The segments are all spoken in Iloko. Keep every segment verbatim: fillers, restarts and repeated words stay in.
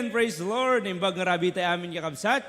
Praise the Lord! Naimbag nga rabii tayo amin, kakabsat.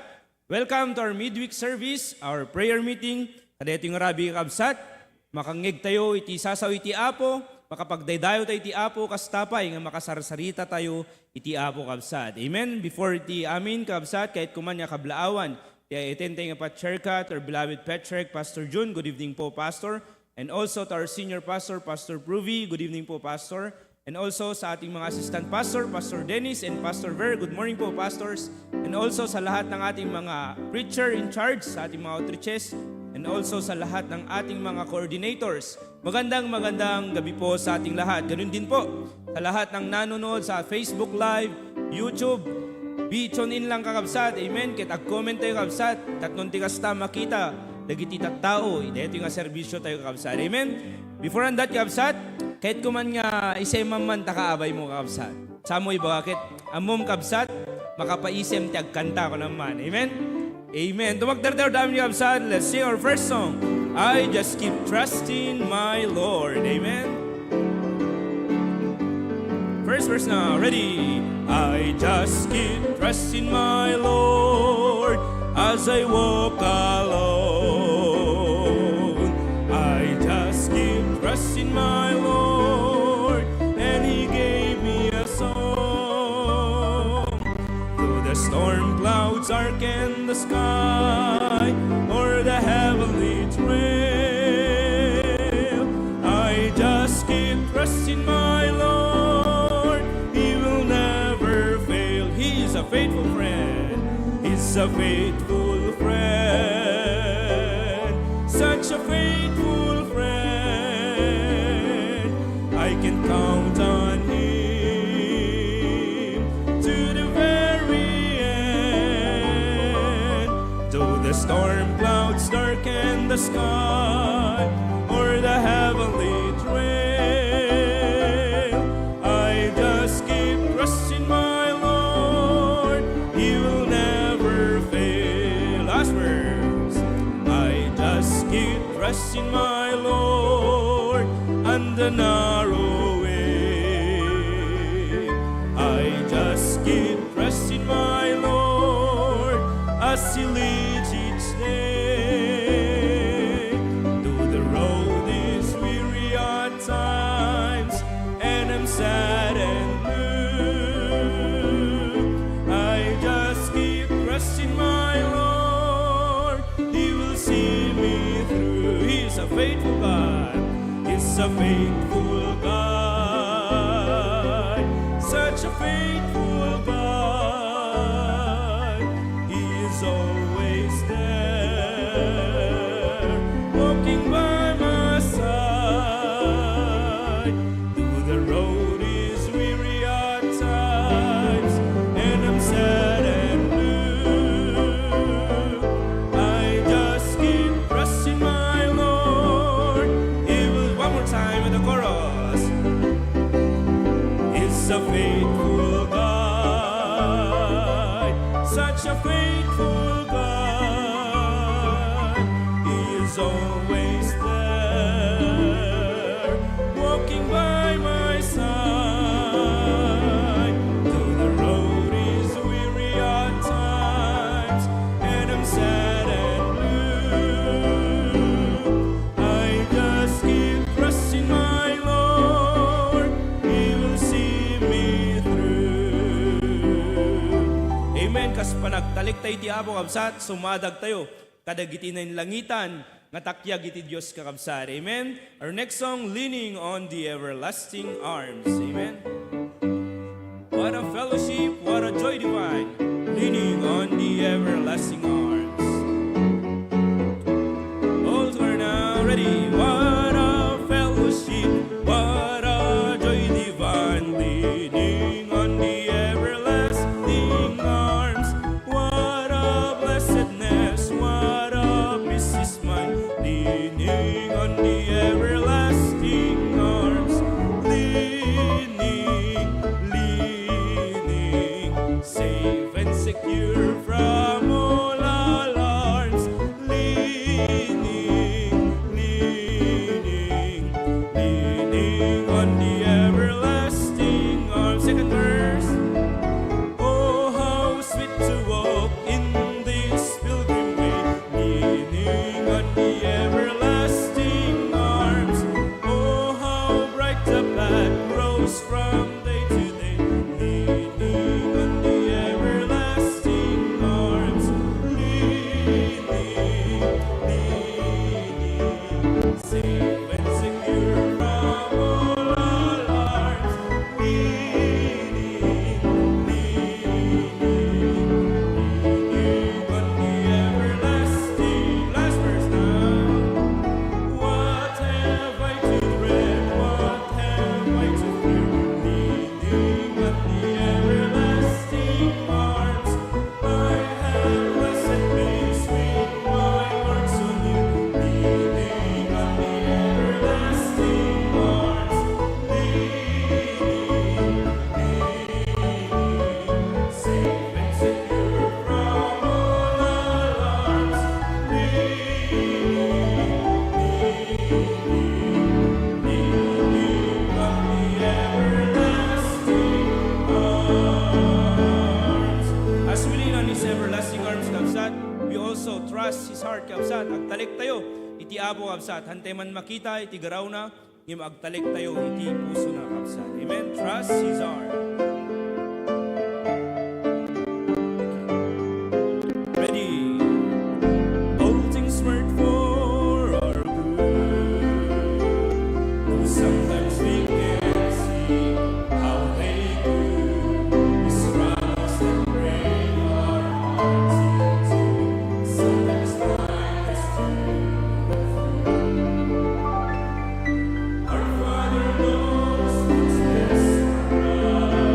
Welcome to our midweek service, our prayer meeting. Kadaytoy nga rabii, kakabsat, makangngeg tayo iti sao iti Apo, makapagdaydayaw tayo iti Apo, kasta pay nga makasarsarita tayo iti Apo, kabsat. Amen? Before iti amin, kabsat, kayatko man nga kablaawan ti i-attend tayo nga patriarka, to our beloved patriarch, Pastor Jun. Good evening po, Pastor. And also to our senior pastor, Pastor Pruvi. Good evening po, Pastor. And also sa ating mga assistant pastor, Pastor Dennis and Pastor Ver. Good morning po, pastors. And also sa lahat ng ating mga preacher in charge, sa ating mga outreaches, and also sa lahat ng ating mga coordinators. Magandang, magandang gabi po sa ating lahat. Ganun din po sa lahat ng nanonood sa Facebook Live, YouTube, be tune in lang, kakabsat. Amen. Ket ag-comment tayo, kabsat. Tapno ti kasta, makita dagiti tattao iti daytoy nga serbisyo tayo, kakabsat. Amen. Before and that, kabsat, kayatko man nga isemam man ta kaabay mo, kabsat. Samo ibaga ket ammom, kabsat, makapaisem ti agkanta ko naman. Amen? Amen. Tumagdardar dami, kabsat. Let's sing our first song. I just keep trusting my Lord. Amen. First verse now. Ready? I just keep trusting my Lord as I walk alone. I just keep trusting my Lord, and He gave me a song. Though the storm clouds darken the sky, or the heavenly trail, I just keep trusting my Lord. He will never fail. He is a faithful friend. He's a faithful friend. Such a faithful friend. I can count on Him to the very end. Though the storm clouds darken the sky, or the heavenly trail, I just keep trusting my Lord. He will never fail. Last verse. I just keep trusting my Lord on the narrow way. I just keep trusting my Lord as He leads each day. Though the road is weary at times and I'm sad and blue, I just keep trusting my Lord. He will see me through. He's a faithful God. He's a faithful God. Such a faithful God. He is always there, walking by my side. Though the road is weary at times, and I'm sad and blue, I just keep trusting my Lord. He will, one more time in the chorus. He's a faithful God, such a faithful God. He is always there, walking by my side. Though the road is weary at times, and I'm sad and blue, I just keep trusting my Lord. He will see me through. Amen. Kas panagtalek tayo iti Apo, kabsat, sumadag tayo kadagiti nainlangitan nga takyag iti Dios, kakabsat. Amen. Our next song, Leaning on the Everlasting Arms. Amen. What a fellowship, what a joy divine, leaning on the everlasting arms. All together now, ready? What a fellowship, what a joy divine, leaning on the everlasting arms. What a blessedness, what a peace is mine, leaning on the everlasting arms. Leaning, leaning, safe and secure from all On the everlasting arms. Oh, how bright the path grows from day to day. Leaning on the everlasting arms. Leaning, leaning. Safe and secure from all alarms. Leaning, leaning, leaning on the everlasting. Last verse now. What have I to dread? What have I to fear? Leaning on the everlasting arms. I have blessed peace with my heart so new, leaning on the everlasting arms, leaning, leaning, safe and secure from all alarms, leaning, leaning, leaning on the everlasting arms. As we lean on His everlasting arms, kabsat, we also trust His heart, kabsat. Agtalektayo iti Apo, kabsat. Hantay man makita iti garawna, ngem agtalektayo iti pusona, kabsat. Amen. Trust His heart. Ready. All things work for our good. Though sometimes we can't see how they do. His promise that bring our hearts into. Sometimes blind as to the truth. Our Father knows what's best for us.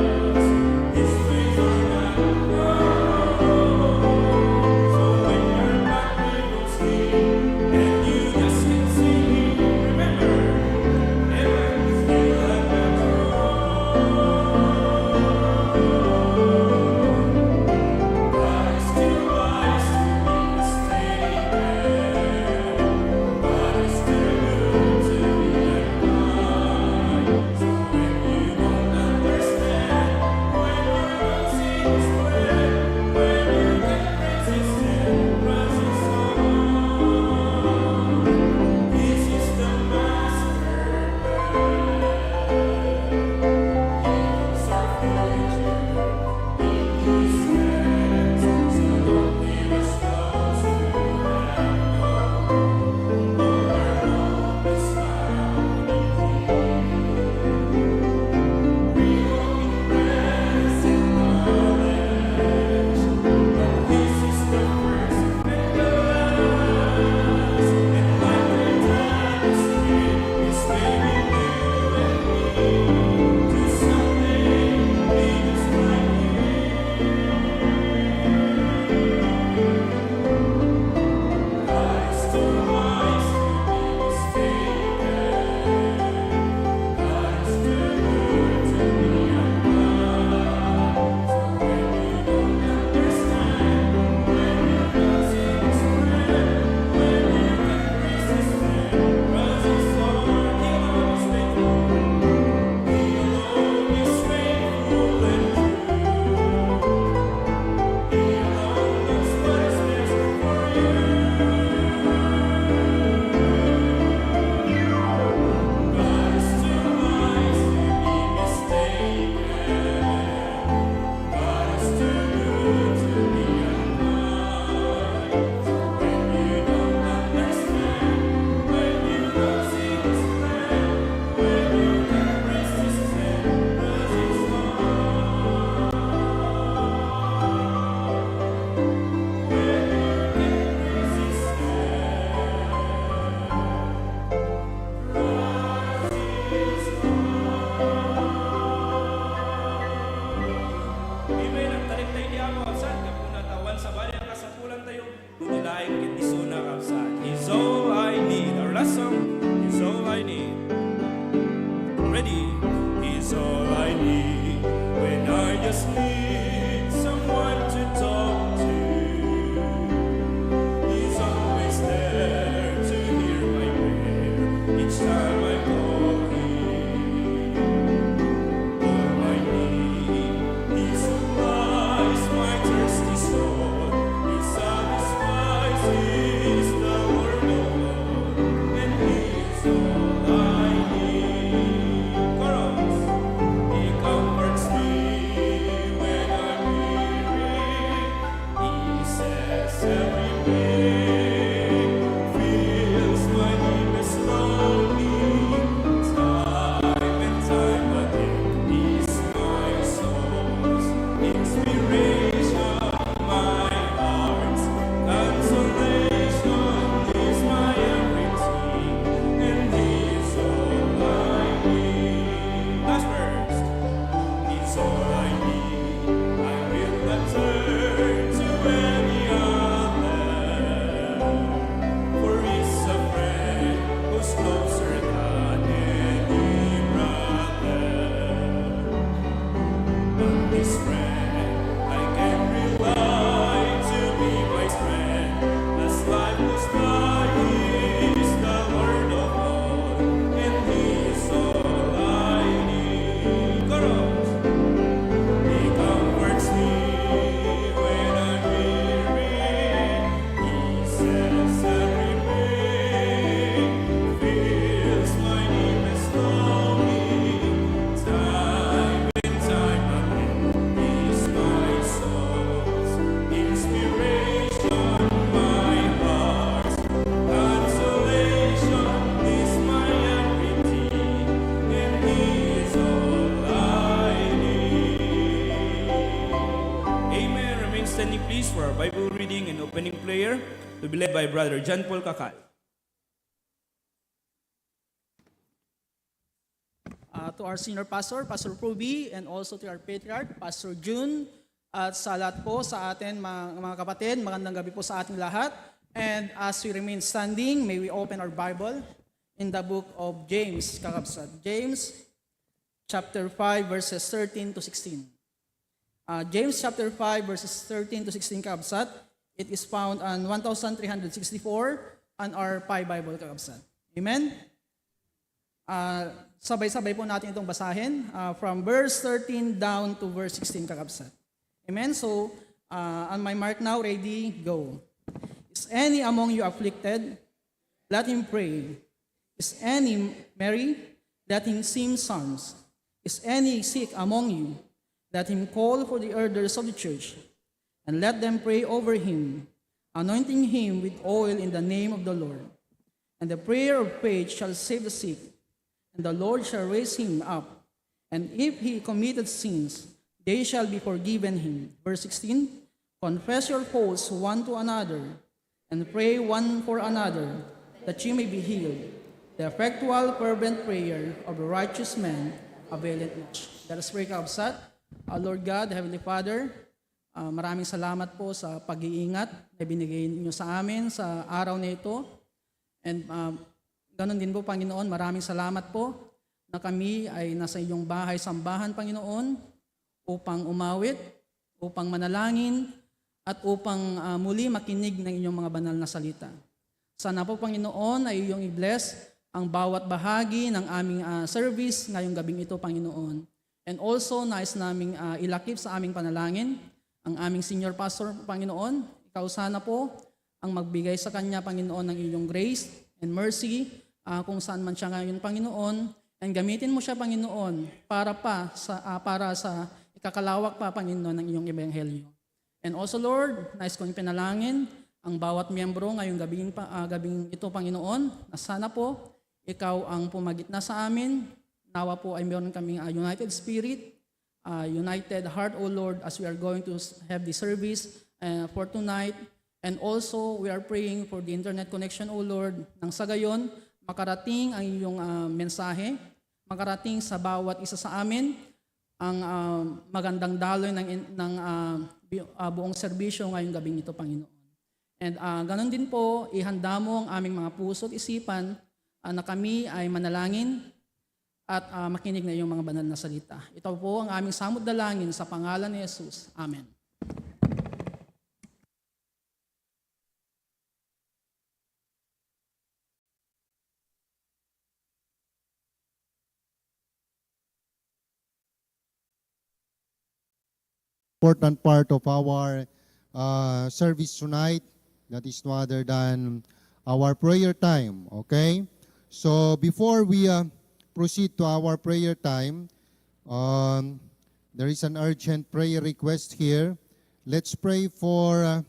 Player, to be led by Brother John Paul Kakal. Uh, to our senior pastor, Pastor Ruby, and also to our patriarch, Pastor June, at sa lahat po sa atin, mga, mga kapatid, magandang gabi po sa ating lahat. And as we remain standing, may we open our Bible in the book of James, kakabsat. James chapter five, verses thirteen to sixteen. Uh, James chapter five, verses thirteen to sixteen, kakabsat. It is found on one thousand three hundred sixty-four on our Pi Bible, kakabsat. Amen? Uh, sabay-sabay po natin itong basahin, uh, from verse thirteen down to verse sixteen, kakabsat. Amen? So, uh, on my mark now, ready, go. Is any among you afflicted? Let him pray. Is any merry? Let him sing psalms. Is any sick among you? Let him call for the elders of the church, and let them pray over him, anointing him with oil in the name of the Lord. And the prayer of faith shall save the sick, and the Lord shall raise him up. And if he committed sins, they shall be forgiven him. Verse sixteen, confess your faults one to another, and pray one for another, that you may be healed. The effectual, fervent prayer of a righteous man availeth much. Let us pray, kakabsat. Our Lord God, Heavenly Father, ah, maraming salamat po sa pag-iingat na binigay ninyo sa amin sa araw na ito. And, ah, ganun din po, Panginoon, maraming salamat po na kami ay nasa iyong bahay sambahan, Panginoon, upang umawit, upang manalangin, at upang, ah, muli makinig ng inyong mga banal na salita. Sana po, Panginoon, ay iyong i-bless ang bawat bahagi ng aming, ah, service ngayong gabing ito, Panginoon. And also, nais naming, ah, ilakip sa aming panalangin ang aming senior pastor, Panginoon. Ikaw sana po ang magbigay sa kanya, Panginoon, ng iyong grace and mercy, ah, kung saan man siya ngayon, Panginoon. And gamitin mo siya, Panginoon, para pa sa, ah, para sa ikakalawak pa, Panginoon, ng iyong ebanghelyo. And also, Lord, nais kong ipanalangin ang bawat miyembro ngayong gabing pa, ah, gabing ito, Panginoon, na sana po ikaw ang pumagitna sa amin. Nawa po ay meron kaming, ah, united spirit, ah, united heart, O Lord, as we are going to s-, have the service, ah, for tonight. And also, we are praying for the internet connection, O Lord, nang sa gayon, makarating ang iyong, ah, mensahe, makarating sa bawat isa sa amin ang, ah, magandang daloy ng in-, ng, ah, bi-, ah, buong serbisyo ngayong gabing ito, Panginoon. And, ah, ganun din po, ihanda mo ang aming mga puso at isipan, ah, na kami ay manalangin at, ah, makinig na iyong mga banal na salita. Ito po ang aming samot dalangin sa pangalan ni Jesus. Amen. Important part of our, uh, service tonight. That is no other than our prayer time, okay? So before we, uh, proceed to our prayer time, um, there is an urgent prayer request here. Let's pray for, uh,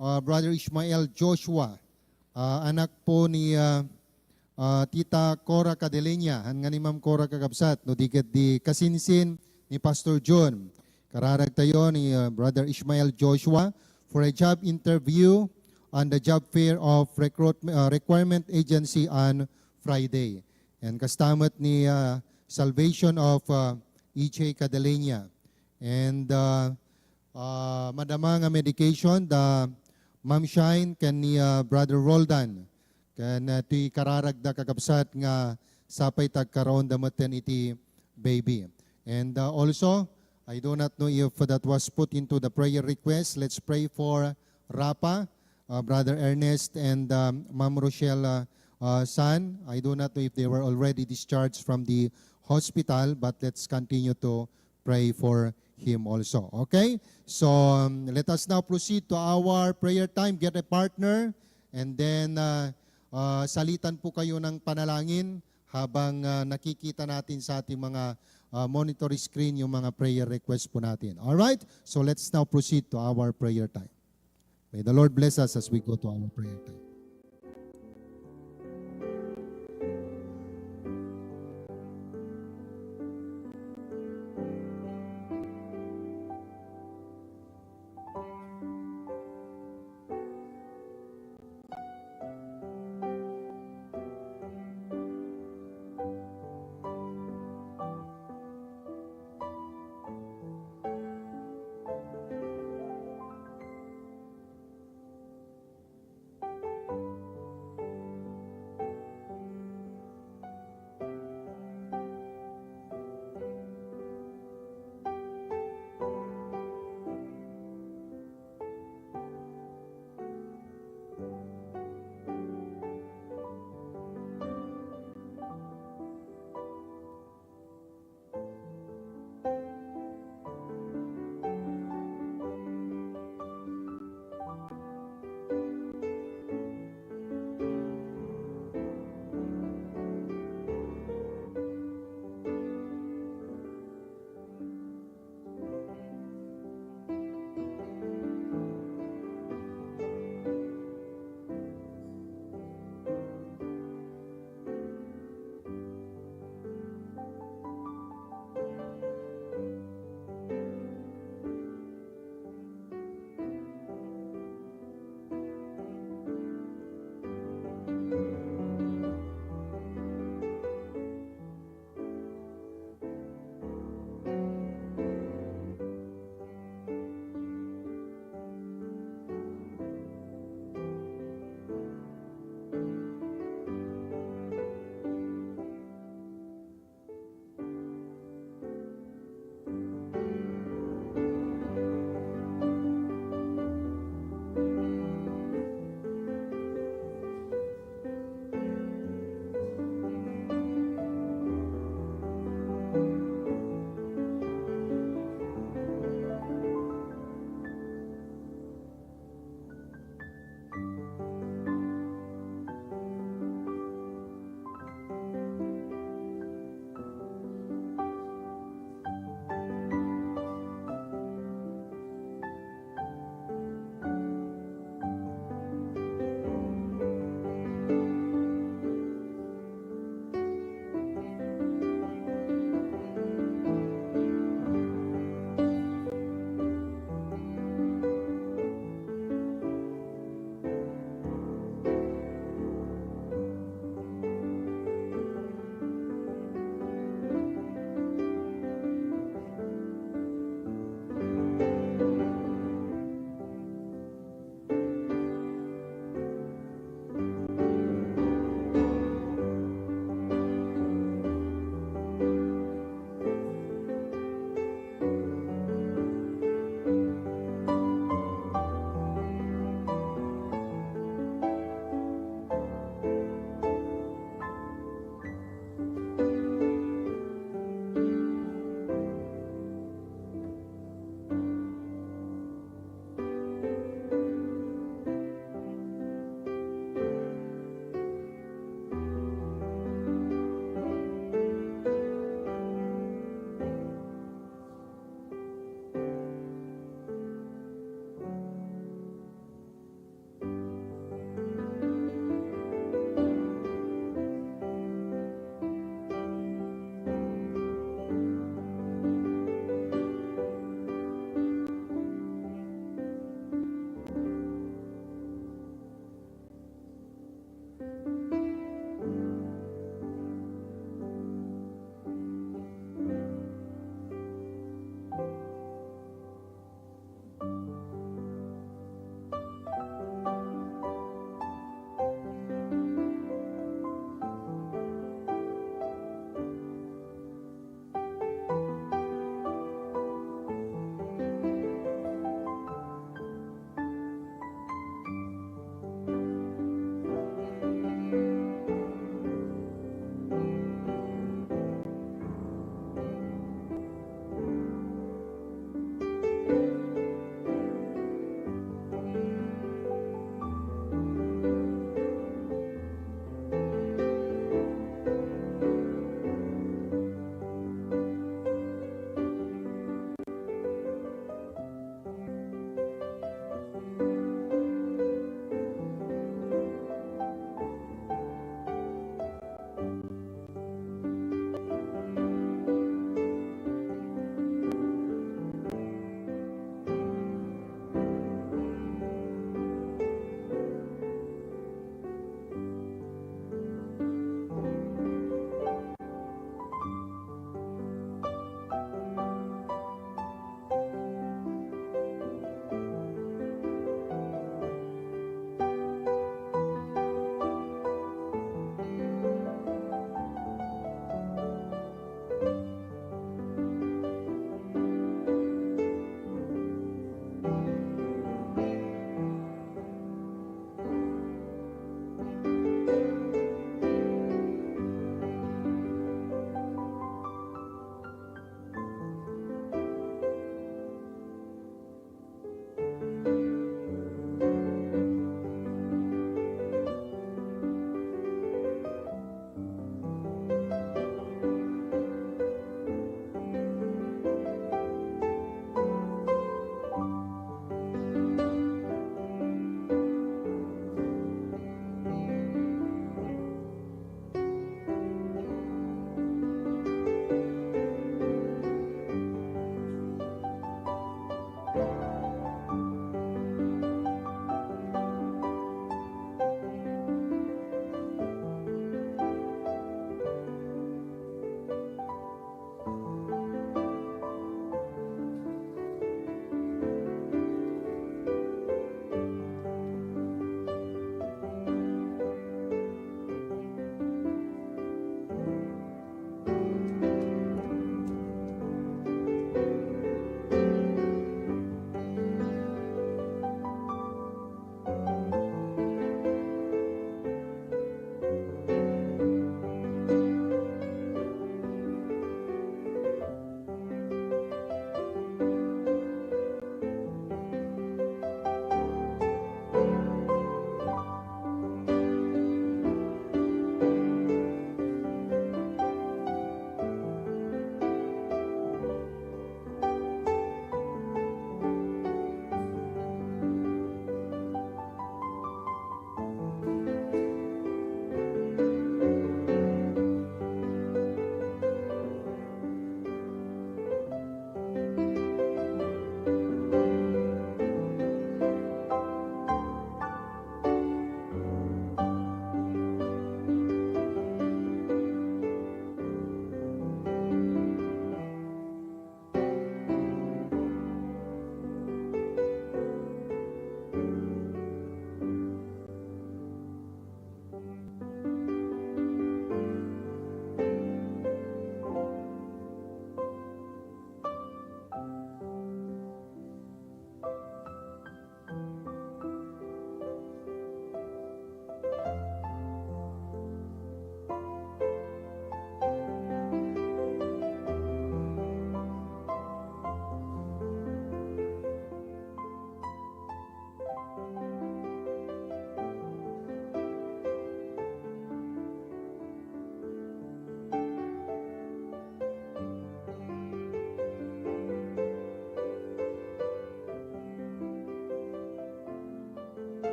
uh, Brother Ishmael Joshua, uh, anak po ni, uh, uh, Tita Cora Cadeleña, han nga ni Ma'am Cora, kakabsat, no di ket di kasinsin ni Pastor John. Kararag tayo ni, uh, Brother Ishmael Joshua for a job interview on the job fair of recruitment, uh, requirement agency on Friday. And kasta met ni, uh, Salvation of, uh, E J Cadeleña. And, uh, uh, madama nga medication da Ma'am Shine ken ni, uh, Brother Roldan. Ken, uh, ti kararagda, kakabsat, nga sapay ta agkaraonda metten iti baby. And, uh, also, I do not know if that was put into the prayer request. Let's pray for Rapa, uh, Brother Ernest and, um, Ma'am Rochelle, uh, uh, son. I do not know if they were already discharged from the hospital, but let's continue to pray for him also. Okay? So, um, let us now proceed to our prayer time. Get a partner, and then, uh, uh, salitan po kayo ng panalangin habang, uh, nakikita natin sa ating mga, uh, monitor screen yung mga prayer request po natin. All right? So, let's now proceed to our prayer time. May the Lord bless us as we go to our prayer time.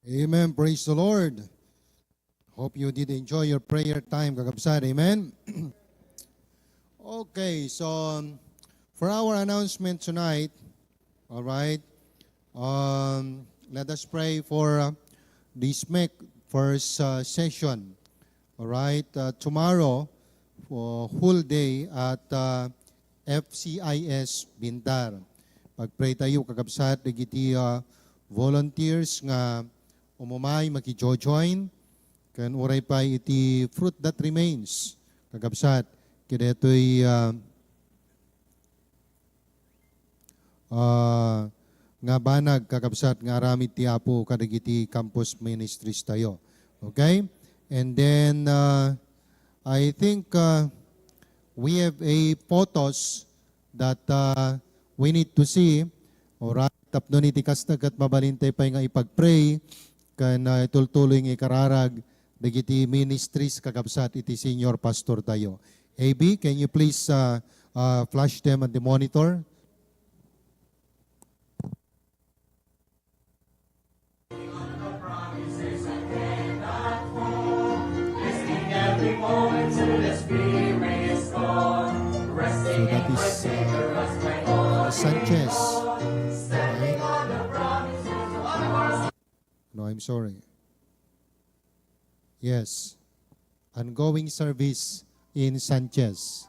Amen. Praise the Lord. Hope you did enjoy your prayer time, kakabsat. Amen. Okay, so, um, for our announcement tonight, all right, um, let us pray for, uh, this make first, uh, session. All right, uh, tomorrow, for whole day at, uh, F C I S Bintar. Pag-pray tayo, kakabsat, dagiti, uh, volunteers nga umumay, makijo-join, ken uray pay iti fruit that remains, kakabsat, kadaytoy, ah, ah, nga banag, kakabsat, nga aramid ti Apo kadagiti campus ministries tayo. Okay? And then, ah, I think, ah, we have a photos that, uh, we need to see. Alright, tapno iti kasta ket mabalin tayo pay nga ipag-pray ken, uh, itultuloy nga ikararag dagiti ministries, kakabsat, iti senior pastor tayo. A B, can you please, uh, uh, flash them on the monitor? So that is, uh, Sanchez. Okay. No, I'm sorry. Yes. Ongoing service in Sanchez.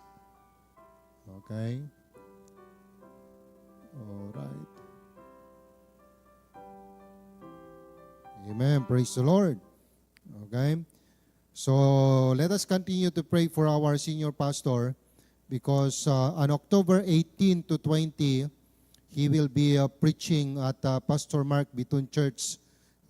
Okay. All right. Amen. Praise the Lord. Okay. So, let us continue to pray for our senior pastor because, uh, on October eighteen to twenty, he will be, uh, preaching at, uh, Pastor Mark Bitun Church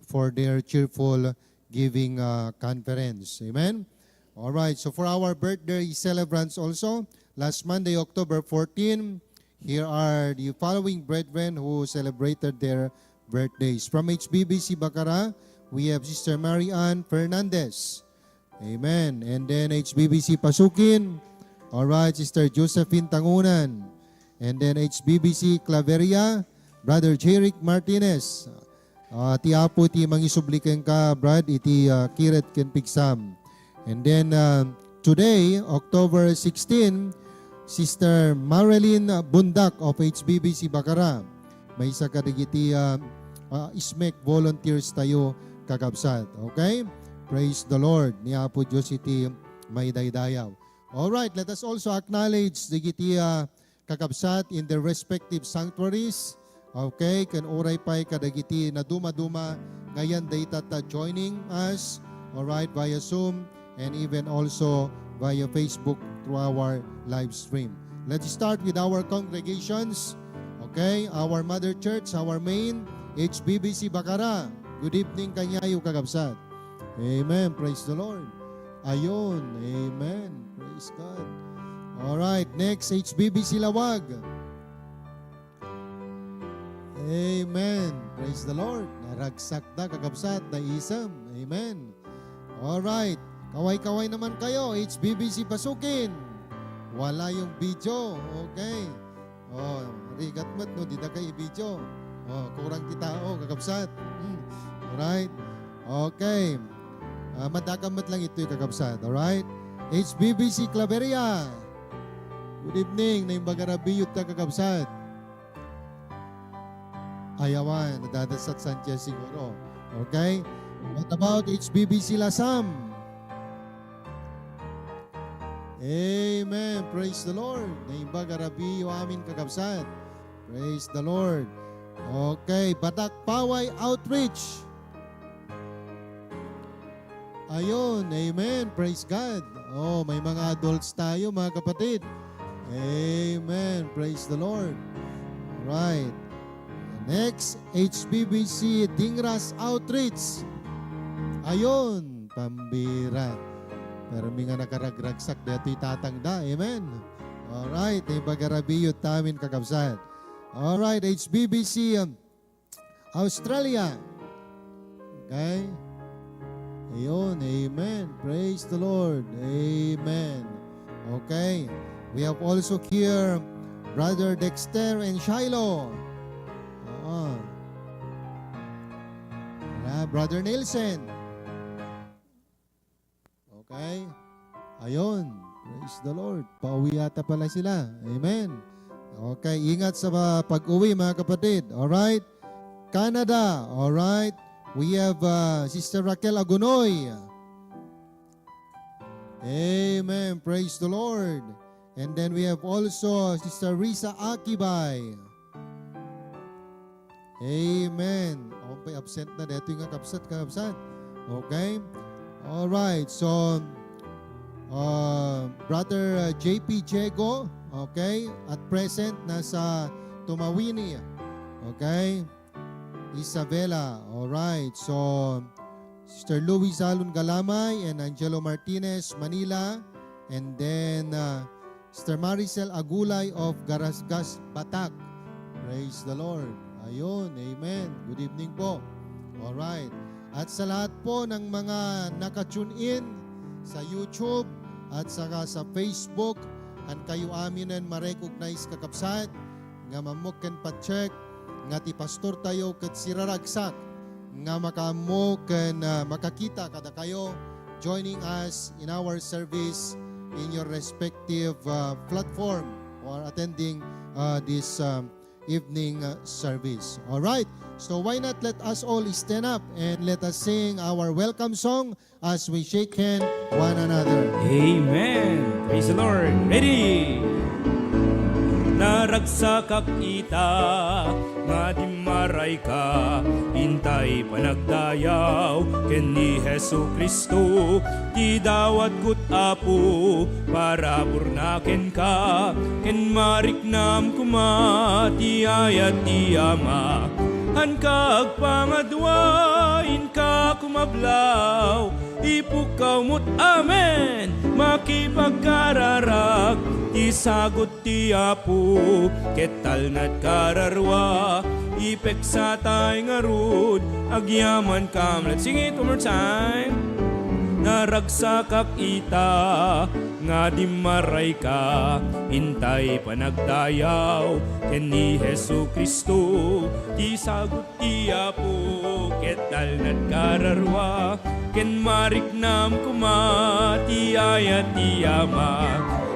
for their cheerful giving, uh, conference. Amen? All right, so for our birthday celebrants also, last Monday, October fourteen, here are the following brethren who celebrated their birthdays. From H B B C Bacara, we have Sister Mary Ann Fernandez. Amen. And then H B B C Pasukin. All right, Sister Josephine Tangunan. And then H B B C Claveria, Brother Jeric Martinez. Ah, ti Apo ti mangisubli kenka, Brad, iti, ah, kired ken pigsam. And then, ah, today, October sixteen, Sister Marilyn Bundak of H B B C Bacara. Maysa kadagiti, ah, ah, S M E C volunteers tayo, kakabsat. Okay? Praise the Lord. Ni Apo Dios iti maidaydayaw. All right, let us also acknowledge dagiti, ah, kakabsat in their respective sanctuaries. Okay, ken uray pay kadagiti nadumaduma nga ayan dayta ta joining us, all right, via Zoom and even also via Facebook through our live stream. Let's start with our congregations. Okay, our mother church, our main, H B B C Bacara. Good evening kaniayo, kakabsat. Amen. Praise the Lord. Ayun. Amen. Praise God. All right. Next, H B B C Laoag. Amen. Praise the Lord. Naragsakda, kakabsat, naisem. Amen. All right. Kaway-kaway naman kayo, H B B C Pasukin. Wala yung video. Okay. Oh, rigat met no, dida kay video. Oh, kurang ti tao, kakabsat. Hmm. Alright. Okay. Ah, madakam met lang itoy, kakabsat. Alright? H B B C Claveria. Good evening. Naimbag a rabiyo ta, kakabsat. Ayawan, nadadasat Sanchez siguro. Okay? What about H B B C Lasam? Amen. Praise the Lord. Naimbag a rabiyo amin, kakabsat. Praise the Lord. Okay, Batak Paway Outreach. Ayun, amen. Praise God. Oh, may mga adults tayo, mga kapatid. Amen. Praise the Lord. Right. Next, H B B C Dingras Outreach. Ayun, pambira. Permi nga nakaragragsak daytoy tatangda. Amen. Alright, naimbag a rabiyo ta amin, kakabsat. Alright, H B B C, um, Australia. Okay? Ayun, amen. Praise the Lord. Amen. Okay. We have also here Brother Dexter and Shiloh. Oo. Wala Brother Nielsen. Okay. Ayun. Praise the Lord. Pauwi yata pala sila. Amen. Okay. Ingat sa pa-, pag-uwi, mga kapatid. Alright. Canada. Alright. We have, uh, Sister Raquel Agunoy. Amen. Praise the Lord. And then we have also Sister Risa Akibay. Amen. Awan pay absent na. Detoy nga kabsat, kabsat. Okay? All right. So, uh, Brother, uh, J P Diego, okay? At present, nasa Tumawini. Okay? Isabela. All right. So, Sister Louis Alon Galamay and Angelo Martinez, Manila. And then, uh, Sister Maricel Agulay of Garasgas, Batak. Praise the Lord. Ayun, amen. Good evening po. All right. At sa lahat po ng mga naka-tune in sa YouTube at saka sa Facebook, han kayo aminen ma-recognize, kakabsat, nga mammok ken pa-check nga ti pastortayo ket siraragsak nga makaammo ken, ah, makakita kadakayo joining us in our service in your respective, ah, platform or attending, ah, this, um, evening, ah, service. All right. So why not let us all stand up and let us sing our welcome song as we shake hand one another. Amen. Praise the Lord. Ready? Naragsakak ita nga dimmarayka, intay panagdayaw ken ni Jesu-Cristo, ti dawatko, Apo, parabur na kenka, ken mariknam koma ti ayat ti Ama. Hanka agpangadua, inka kumablaw, ipukkaw met, amen, makipagkararag, ti sagut ti Apo, ket talnat kararua, ipeksatay ngarud, agyaman kam. Let's sing it one more time. Naragsakak ita nga dimmarayka, intay panagdayaw ken ni Jesu-Cristo, ti sagut ti Apo, ket talnat kararua, ken mariknam koma ti ayat ti Ama.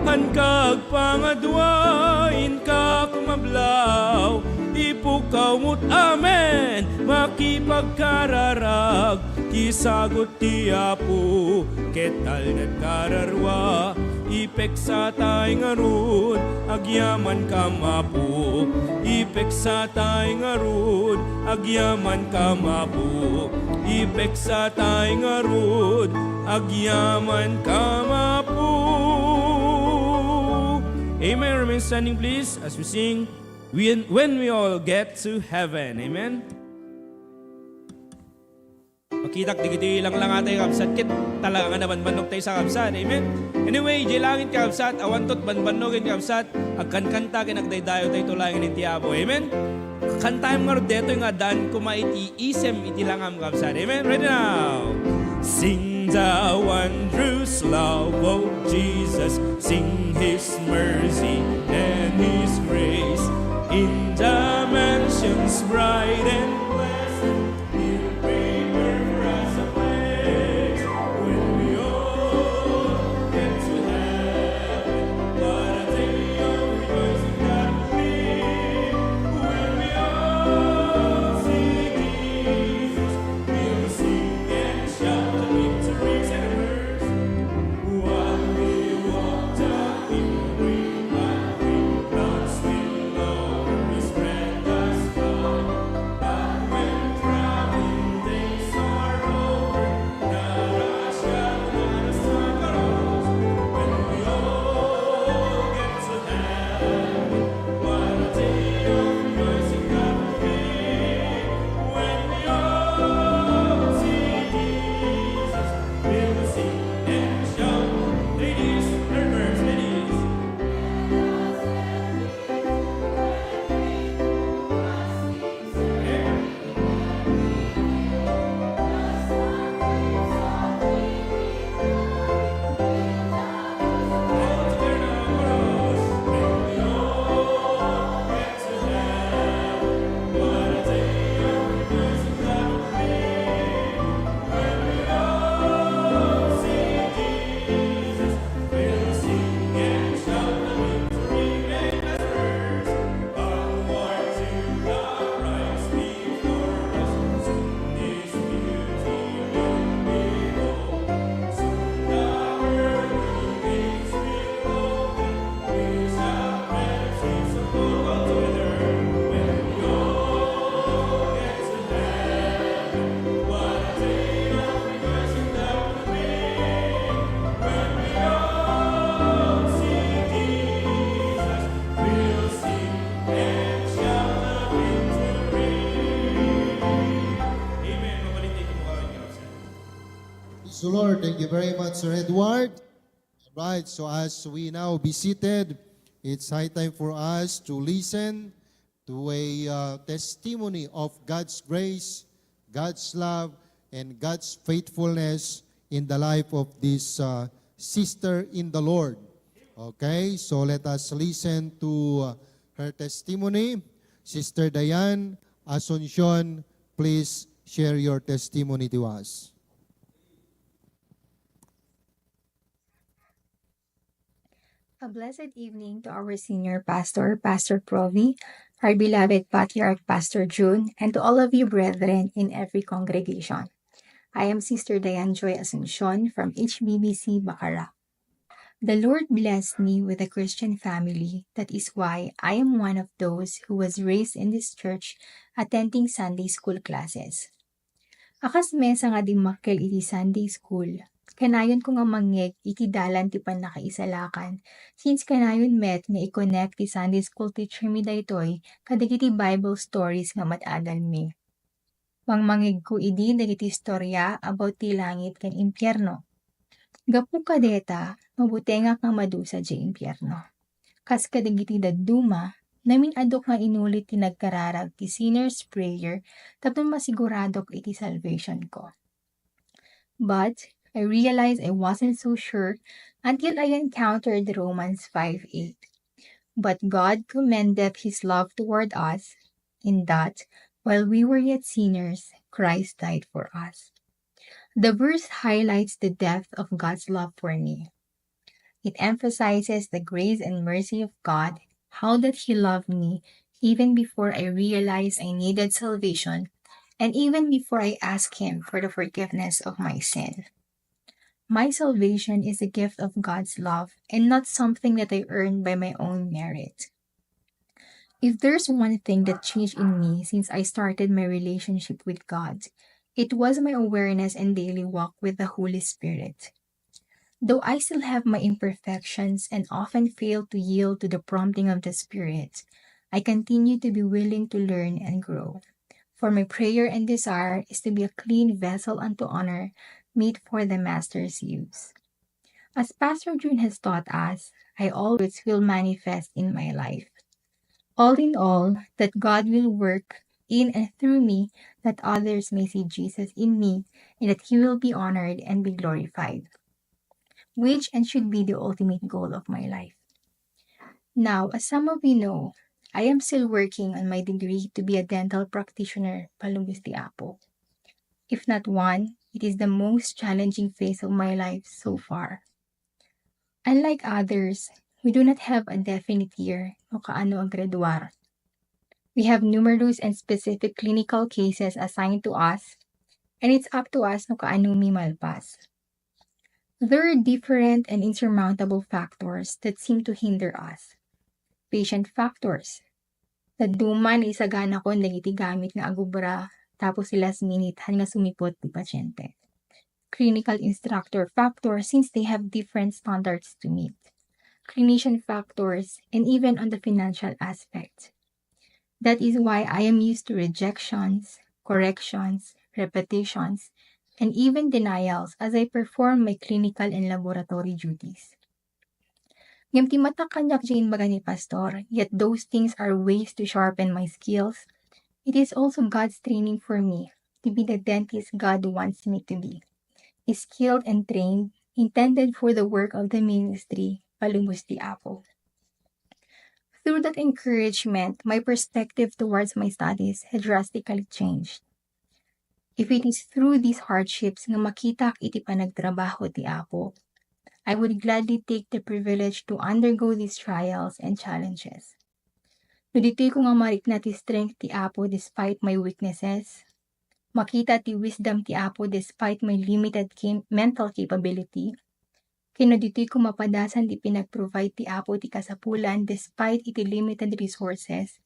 Hanka agpangadua, inka kumablaw, ipukkaw met, amen, makipagkararag, ti sagut ti Apo, ket talnat kararua, ipeksatay ngarud, agyaman kam, Apo. Ipeksatay ngarud, agyaman kam, Apo. Ipeksatay ngarud, agyaman kam, Apo. Amen. Remain standing, please, as we sing When, When We All Get to Heaven. Amen. Makitak dagiti langlangatay, kabsat, ket talaga nga nabanbannog tayo sa kabsat. Amen. Anyway, idiay langit, kabsat, awan tot banbannogen, kabsat, agkankanta ken agdaydayaw tayo laengen iti Apo. Amen. Kantaem ngarud daytoy nga addaan koma iti isem iti langam, kabsat. Amen. Ready now. Sing the wondrous love of Jesus. Sing his mercy and his grace. In the mansions bright and blessed, he'll prepare for us a place. When we all get to heaven, what a day of rejoicing that will be. When we all see Jesus, we'll sing and shout the victory. Second verse. While we walk down memory lane, we not still know his grand last call. But Thank you very much, Sir Edward. All right, so as we now be seated, it's high time for us to listen to a uh, testimony of God's grace, God's love, and God's faithfulness in the life of this uh, sister in the Lord. Okay, so let us listen to uh, her testimony. Sister Diane Asuncion, please share your testimony to us. A blessed evening to our senior pastor, Pastor Provi, our beloved patriarch, Pastor June, and to all of you brethren in every congregation. I am Sister Diane Joy Asuncion from H B B C Bacara. The Lord blessed me with a Christian family. That is why I am one of those who was raised in this church, attending Sunday school classes. A kas mesa nga dimmakkel iti Sunday school, kanayonko nga mangngeg iti dalan ti pannakaisalakan, since kanayon met nga i-connect ti Sunday school teacher mi daytoy kadagiti Bible stories nga mad-adal mi. Mangmangngegko idi dagiti istoria about ti langit ken impierno. Gapu kadeta, mabutengak nga madusa diay impierno. Kas kadagiti dadduma, namin-adok nga inulit ti nagkararag ti sinner's prayer tapno masiguradok iti salvationko. But I realized I wasn't so sure until I encountered Romans five eight. "But God commendeth his love toward us, in that, while we were yet sinners, Christ died for us." The verse highlights the depth of God's love for me. It emphasizes the grace and mercy of God, how that He loved me even before I realized I needed salvation and even before I asked Him for the forgiveness of my sin. My salvation is a gift of God's love and not something that I earned by my own merit. If there's one thing that changed in me since I started my relationship with God, it was my awareness and daily walk with the Holy Spirit. Though I still have my imperfections and often fail to yield to the prompting of the Spirit, I continue to be willing to learn and grow. For my prayer and desire is to be a clean vessel unto honor, meet for the Master's use. As Pastor June has taught us, I always will manifest in my life. All in all, that God will work in and through me, that others may see Jesus in me, and that He will be honored and be glorified, which and should be the ultimate goal of my life. Now, as some of you know, I am still working on my degree to be a dental practitioner, palubos ti Apo. If not one, it is the most challenging phase of my life so far. Unlike others, we do not have a definite year no kaano a graduar. We have numerous and specific clinical cases assigned to us, and it's up to us no kaano mi malpas. There are different and insurmountable factors that seem to hinder us. Patient factors. Dadduma, naisagana kon dagiti gamit nga agubra, tapos last minute, han nga sumiput ti pasyente. Clinical instructor factor, since they have different standards to meet. Clinician factors, and even on the financial aspect. That is why I am used to rejections, corrections, repetitions, and even denials as I perform my clinical and laboratory duties. Ngem ti matak kaniak diay imbaga ni Pastor, yet those things are ways to sharpen my skills. It is also God's training for me to be the dentist God wants me to be. Skilled and trained, intended for the work of the ministry, palubos ti Apo. Through that encouragement, my perspective towards my studies had drastically changed. If it is through these hardships nga makitak iti panagtrabaho ti Apo, I would gladly take the privilege to undergo these trials and challenges. No ditoy ko nga marikna ti strength ti Apo despite my weaknesses, makita ti wisdom ti Apo despite my limited kim-, mental capability, ken no ditoy ko mapadasan ti pinag-provide ti Apo ti kasapulan despite iti limited resources,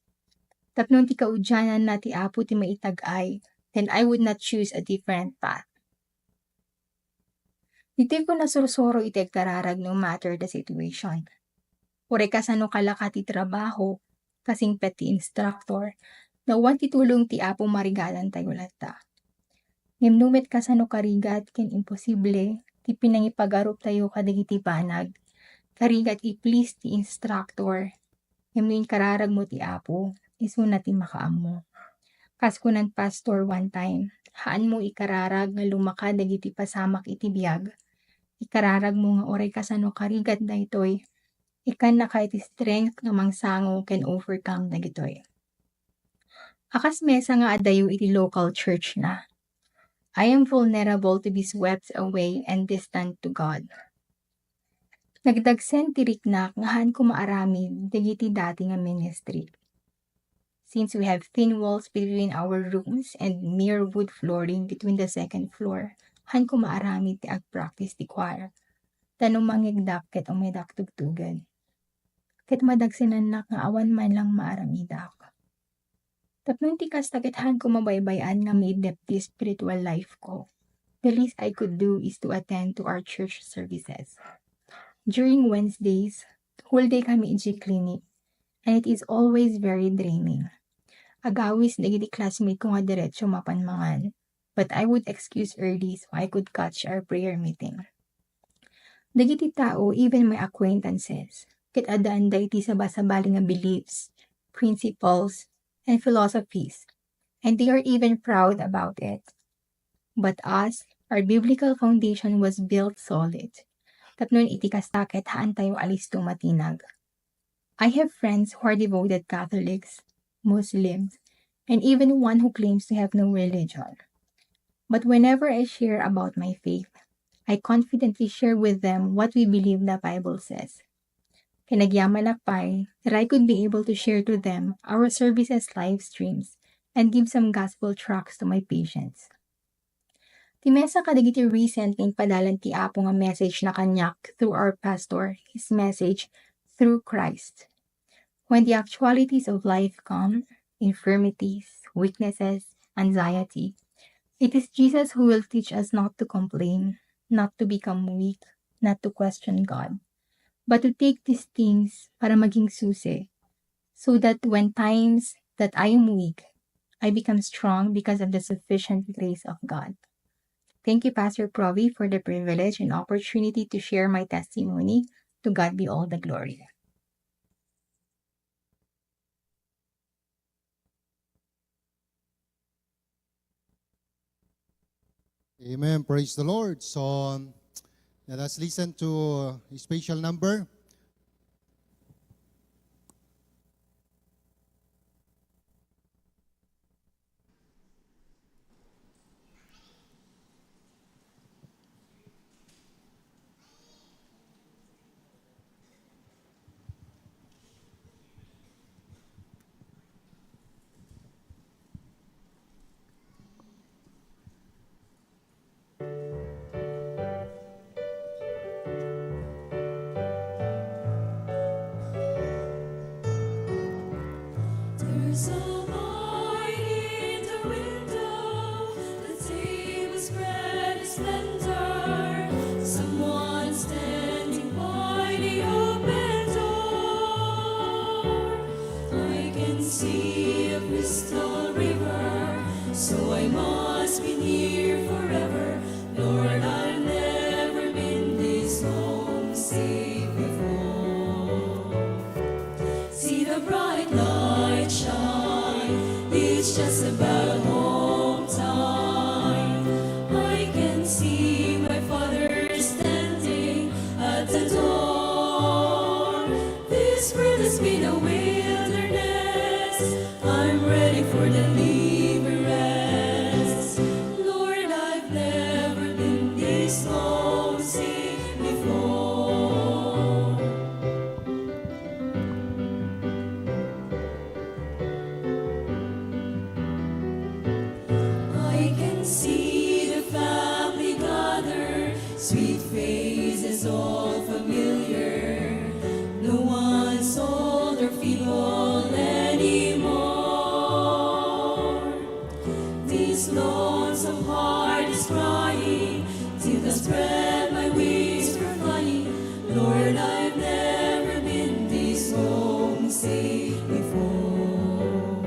tapno ti kaudiananna ti Apo ti maitag-ay, then I would not choose a different path. Ditoy ko nasursuro iti agkararag no matter the situation. Uray kasano kalaka ti trabaho, kasingpet ti instructor, no awan ti tulong ti Apo, marigadantayo latta. Ngem no met kasano karigat ken imposible, ti pinangipagaruptayo kadagiti banag, karigat, i-please ti instructor, ngem no inkararagmo ti Apo, isuna ti makaammo. Kas kunan pastor one time, haanmo ikararag nga lumakad dagiti pasamak iti biag. Ikararagmo nga uray kasano karigat daytoy, ikkannaka iti strength nga mangsango ken overcome dagitoy. A kas mesa nga adayo iti local church na, I am vulnerable to be swept away and distant to God. Nagdagsen ti riknak nga haanko maaramid dagiti dati nga ministry. Since we have thin walls between our rooms and mere wood flooring between the second floor, haanko maaramid ti agpractice ti choir. Ta no mangngegdak ket umaydak tugtugen. Ket madagsenannak nga awan man lang maaramidak. Tapno iti kasta ket haanko mabaybay-an nga maidep ti spiritual life ko. The least I could do is to attend to our church services. During Wednesdays, whole day kami iti clinic, and it is always very draining. Agawis dagiti classmate ko nga diretso mapan mangan, but I would excuse early so I could catch our prayer meeting. Dagiti tao, even my acquaintances, ket addaanda iti sabasabali nga beliefs, principles, and philosophies, and they are even proud about it. But us, our biblical foundation was built solid. Tapno iti kasta ket haantayo alisto matinag. I have friends who are devoted Catholics, Muslims, and even one who claims to have no religion. But whenever I share about my faith, I confidently share with them what we believe the Bible says. Ken agyamanak pay that I could be able to share to them our services live streams and give some gospel tracts to my patients. Ti mesa kadagiti recent nga impadalan ti Apo nga message na kaniak through our pastor, his message through Christ. When the actualities of life come, infirmities, weaknesses, anxiety, it is Jesus who will teach us not to complain, not to become weak, not to question God, but to take these things para maging susi, so that when times that I am weak, I become strong because of the sufficient grace of God. Thank you, Pastor Provi, for the privilege and opportunity to share my testimony. To God be all the glory. Amen. Praise the Lord. So, let us listen to a special number. There's a light in the window, the table spread in splendor. Someone standing by the open door. I can see a crystal river, so I must be near forever. Lord, I've never been this homesick before. See the bright light shine, it's just about home time. I can see my father standing at the door. This world has been a wilderness. I'm ready for deliverance. Lord, I've never been this homesick before. I can see the family gather, sweet faces all familiar. No one's old or feeble anymore. This lonesome heart is crying, till I spread my wings for flying. Lord, I've never been this homesick before.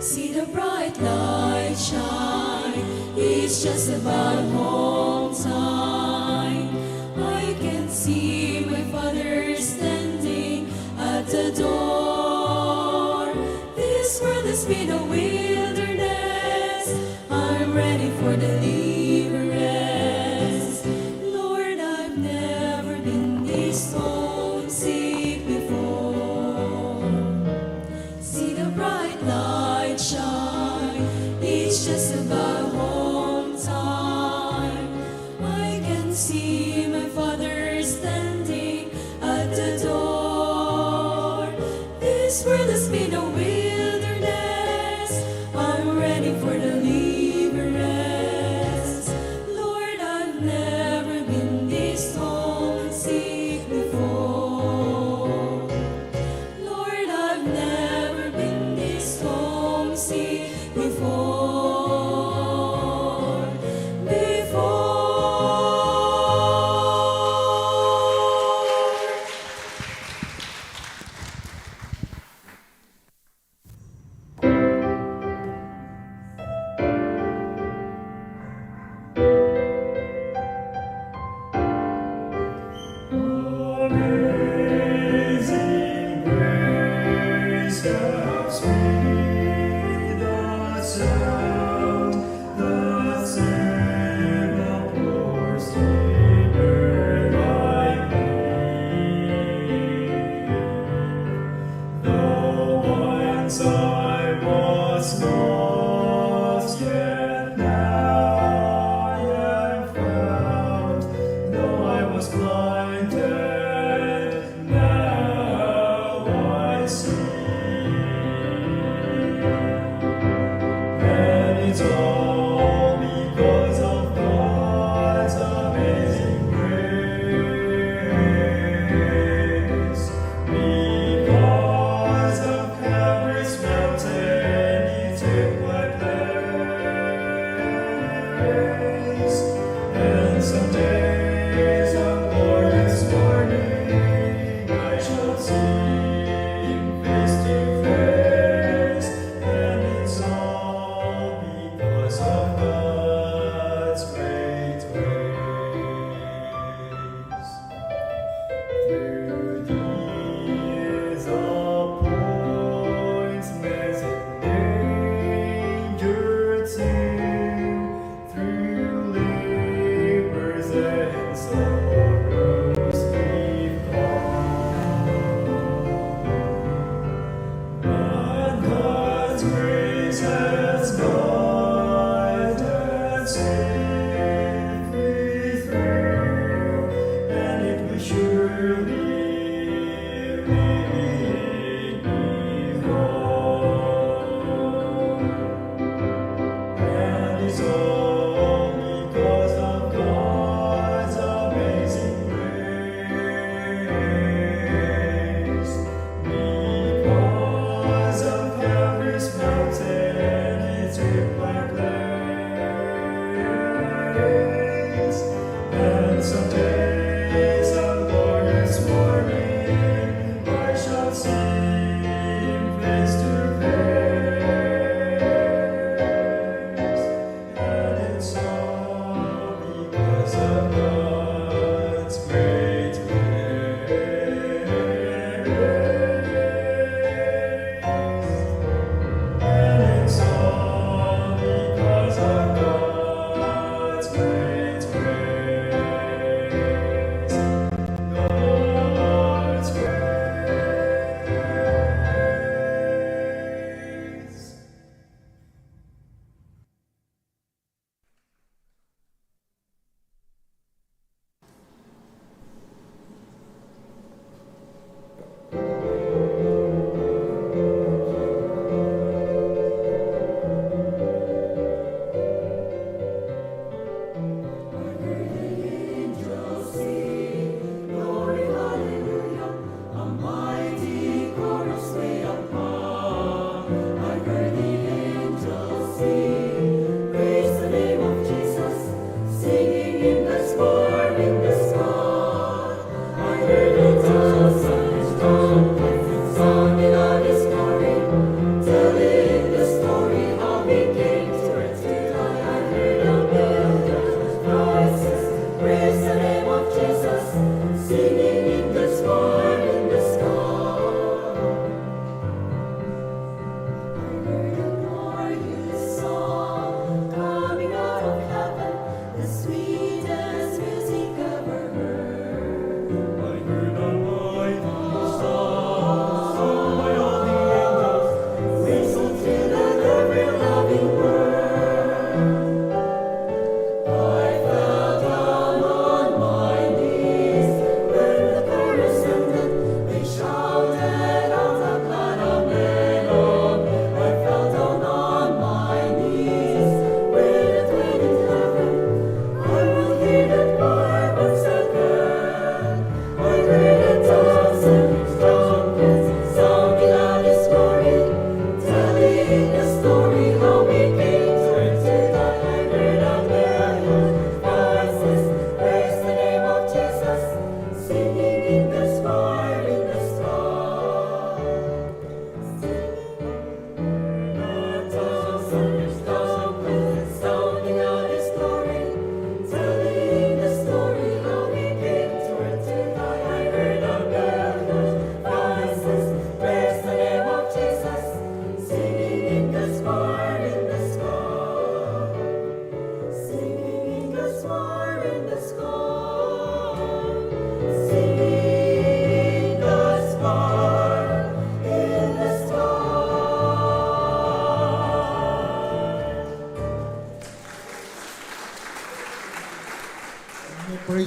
See the bright light shine, it's just about home time. This homesick before. See the bright light shine. It's just about home time. I can see my father standing at the door. This world has been a wilderness. I'm ready for deliverance. Lord, I've never been this homesick before. Lord, I've never been this homesick before. Before. Amazing grace, how sweet the sound that saved a poor sinner like me. Though once I was lost, yet now I am found. Though I was blinded, now I see. And it's all because of God's amazing grace. Because of Calvary's mountain, He took my place. And some days a glorious morning, I shall see Him face to face. And it's all because of God's great grace. Through disappointments and danger too, through labors and sorrows we've gone. But God's grace has guided and safely through, and it will surely lead me home. And it's all because of God's amazing grace. Because of Calvary's mountain, He took my place. And some days a glorious morning, I shall see Him face to face. And it's all because of God's great grace. And it's all because of God's great grace.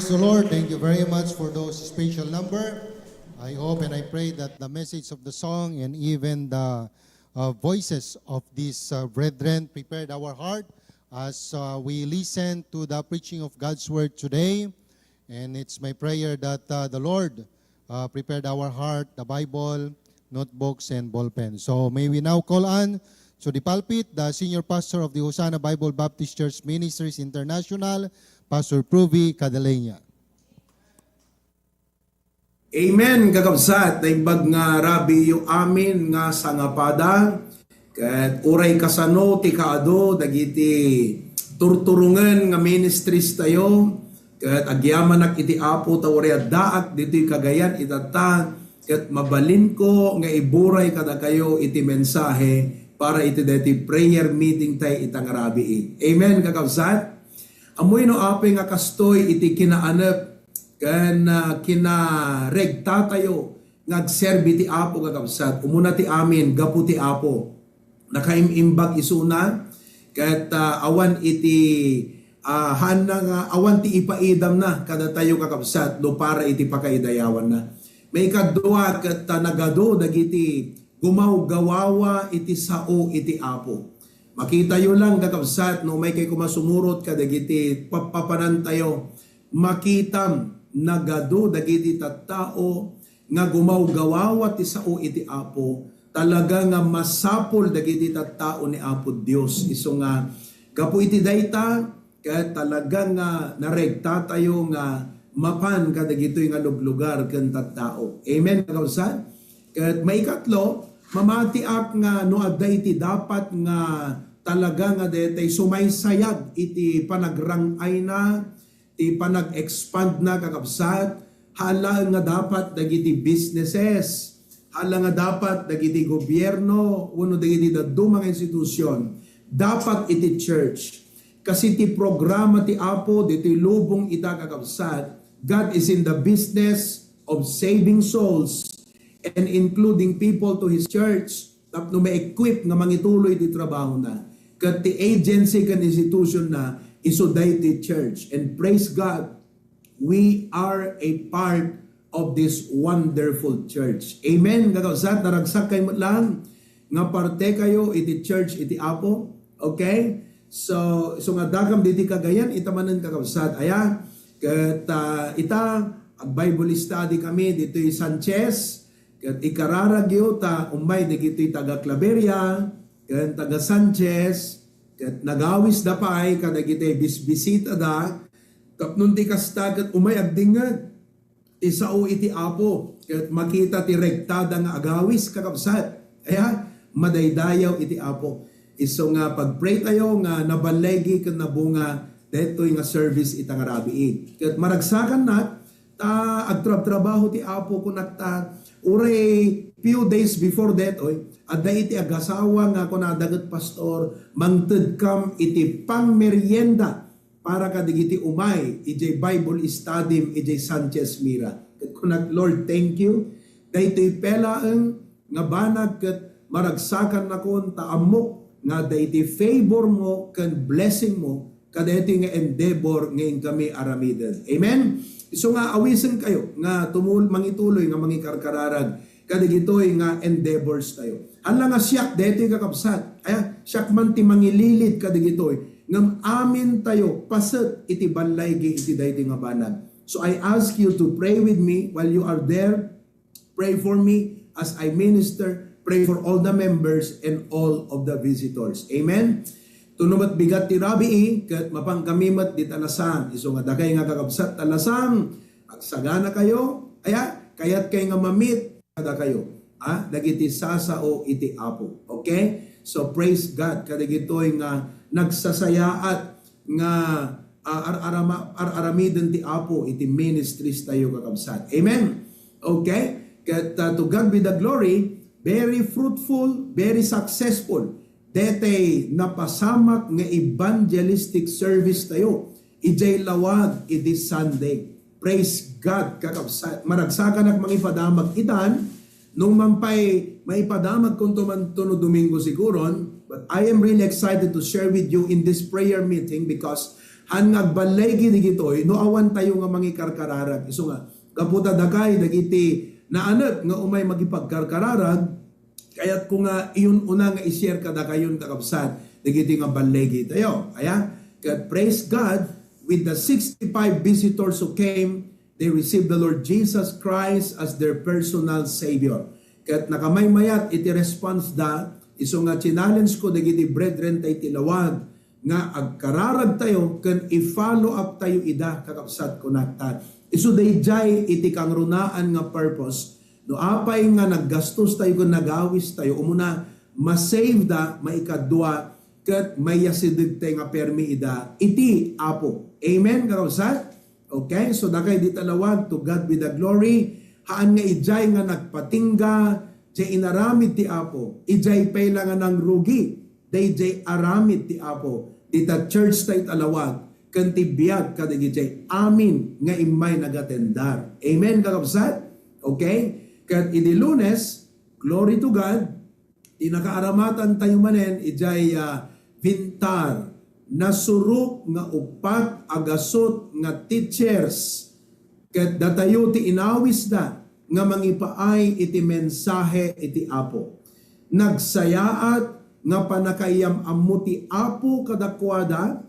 Praise the Lord. Thank you very much for those special number. I hope and I pray that the message of the song and even the uh, voices of these uh, brethren prepared our heart as uh, we listen to the preaching of God's word today. And it's my prayer that uh, the Lord uh, prepared our heart, the Bible, notebooks, and ballpen. So may we now call on to the pulpit the senior pastor of the Hosanna Bible Baptist Church Ministries International, Pastor Pruvi Cadaleña. Amen, kakabsat. Naimbag nga rabiiyo amin nga sangapada. Ket uray kasano ti kaadu dagiti turturongen nga ministries tayo. Ket agyamanak iti Apo ta uray addaak ditoy Cagayan itatta. Ket mabalinko nga iburay kadakayo iti mensahe para iti daytoy prayer meeting tay ita nga rabii. Amen, kakabsat. Ammoyo no apay nga kastoy iti kinaanep ken ah, kinaregtatayo nga agserbi ti Apo, kakabsat. Umuna ti amin gapu ti Apo. Nakaim-imbag isuna ket ah, awan iti ah, haanna nga awan ti ipaidamna kadatayo, kakabsat, no para iti pakaidayawanna. Maikadua ket ah, nagadu dagiti gumawgawawa iti sao iti Apo. Makitayo lang, kakabsat, no umay kay koma sumurot kadagiti pappapanantayo, makitam nagadu dagiti tattao nga gumawgawawa ti sao iti Apo. Talaga nga masapul dagiti tattao ni Apo Dios. Isu nga gapu iti dayta, ket talaga nga naregtatayo nga mapan kadagitoy nga luglugar ken tattao. Amen, kakabsat? Ket maikatlo, mamatiak nga no adda iti dapat nga talaga nga detay sumaysayag iti panagrang-ayna, ti panag-expand na, kakabsat, hala nga dapat dagiti businesses, hala nga dapat dagiti gobierno, wenno dagiti dadduma nga institusyon, dapat iti church. Kasi ti programa ti Apo, ditoy lubong ita, kakabsat, God is in the business of saving souls and including people to His church tapno ma-equip nga mangituloy ti trabahona. Ket ti agency ken institution na isu daytoy church. And praise God, we are a part of this wonderful church. Amen. Kakabsat, naragsak kayo met lang nga parte kayo iti church iti Apo. Okay? So, isu nga dakam diti Cagayan, ita manen, kakabsat. Aya, ket ah, ita, ag-Bible study kami ditoy Sanchez, ket ikararagyo ta ummay dagitoy taga Claveria ken taga Sanchez, ket nagawisda pay kadagiti bisbisitada, tapno ti kasta ket umay agdingngeg ti sao iti Apo, ket makita ti regtada nga agawis, kakabsat. Aya, madaydayaw iti Apo. Isu nga pag-pray tayo nga naballegi ken nabunga daytoy nga service ita nga rabii. Ket maragsakannak ta agtrabtrabaho ti Apo, kunak ta, uray few days before detoy, adda iti agasawa nga kunada ket, "Pastor, mangtedkam iti pangmerienda para kadagiti umay idiay Bible study-m idiay Sanchez Mira." Ket kunak, "Lord, thank you. Daytoy pay laeng nga banag ket maragsakannakon ta ammok nga adda iti favor mo ken blessing mo kadaytoy nga endeavor nga inkami aramiden." Amen? Isu nga awisenkayo nga tumul-, mangituloy nga mangikarkararag kadagitoy nga endeavors tayo. Hala nga siak daytoy, kakabsat. Aya, siak man ti mangililid kadagitoy. Ngem amin tayo paset iti ballaygi iti daytoy nga banag. So I ask you to pray with me while you are there. Pray for me as I minister. Pray for all the members and all of the visitors. Amen? Tuno met bigat ti rabii, ket mapan kami met dita lasang. Isu nga dakay nga kakabsat ta lasang, agsagana kayo. Aya, kayat kay nga mamit kadakayo. Ha? Dagiti sasao iti Apo. Okay? So praise God kadagitoy nga nagsasayaat nga ah, ar-, arama-, ar-, aramiden ti Apo iti ministries tayo, kakabsat. Amen. Okay? Ket ah, to God be the glory, very fruitful, very successful. Detay napasamak nga evangelistic service tayo idiay lawag idi Sunday. Praise God, kakabsat. Maragsakanak mangipadamag itan, nung man pay maipadamagkonto man to no Domingo siguron, but I am really excited to share with you in this prayer meeting because Saan nga agballigi digitoy no awan tayo nga mangikarkararag. Isu nga, gapu ta dakay dagiti naanek nga umay makipagkarkararag, kayatko nga iyon una nga i-share kadakayon, kakabsat, dagiti nga balligi tayo. Aya? Ket praise God, with the sixty-five visitors who came, they received the Lord Jesus Christ as their personal Savior. Ket nakamaymayat iti response da, isu nga challenge ko dagiti brethren ta iti lawag nga agkararag tayo ken i-follow up tayo ida, kakabsat, kunak ta. Isu daydiay iti kangrunaan nga purpose. No apay nga naggastos tayo ken nagawis tayo, umuna, masave da, maikadua, ket mayasideg tayo nga permi ida iti Apo. Amen, kakabsat? Okay, so dakay dita lawag, to God be the glory. Haan nga idiay nga nagpatingga, diay inaramid ti Apo. Idiay pay la nga nangrugi, daydiay aramid ti Apo. Dita church ta ita lawag, ken ti biag kadagiti amin nga immay nagatendar. Amen, kakabsat? Okay? Ket idi Lunes, glory to God, ti nakaaramatan tayo manen idiay, ah, Vintar, nasurok nga uppat a gasut nga teachers, ket datayo ti inawisda nga mangipaay iti mensahe iti Apo. Nagsayaat nga pannakaiyam-ammo ti Apo kadakuada,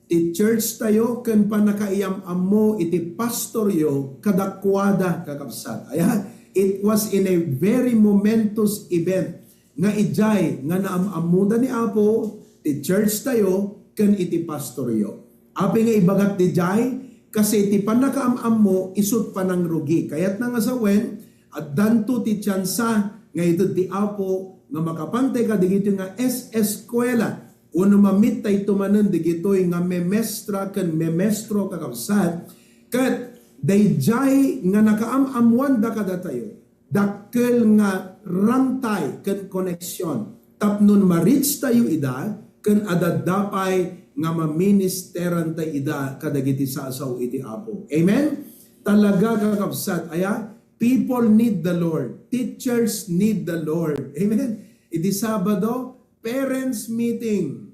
ti church tayo ken pannakaiyam-ammo iti pastoryo kadakuada, kakabsat. Aya, it was in a very momentous event nga idiay nga naam-ammoda ni Apo ti church tayo ken iti pastoryo. Apay nga ibagak didiay? Kasi ti pannakaam-ammo isut panangrugi. Kayatna nga sawen, addanto ti tiansa nga ited ti Apo nga makapantay kadagitoy nga es-eskuela. Wenno mamit tayo manen dagitoy nga memestra ken memestro, kakabsat, ket daydiay nga nakaam-ammoanda kadatayo, dakkel nga rangtay ken connection tapno ma-reach tayo ida ken adda pay nga maministeran tayo ida kadagiti sasao iti Apo. Amen? Talaga, kakabsat, aya, people need the Lord. Teachers need the Lord. Amen? Idi Sabado, parents meeting.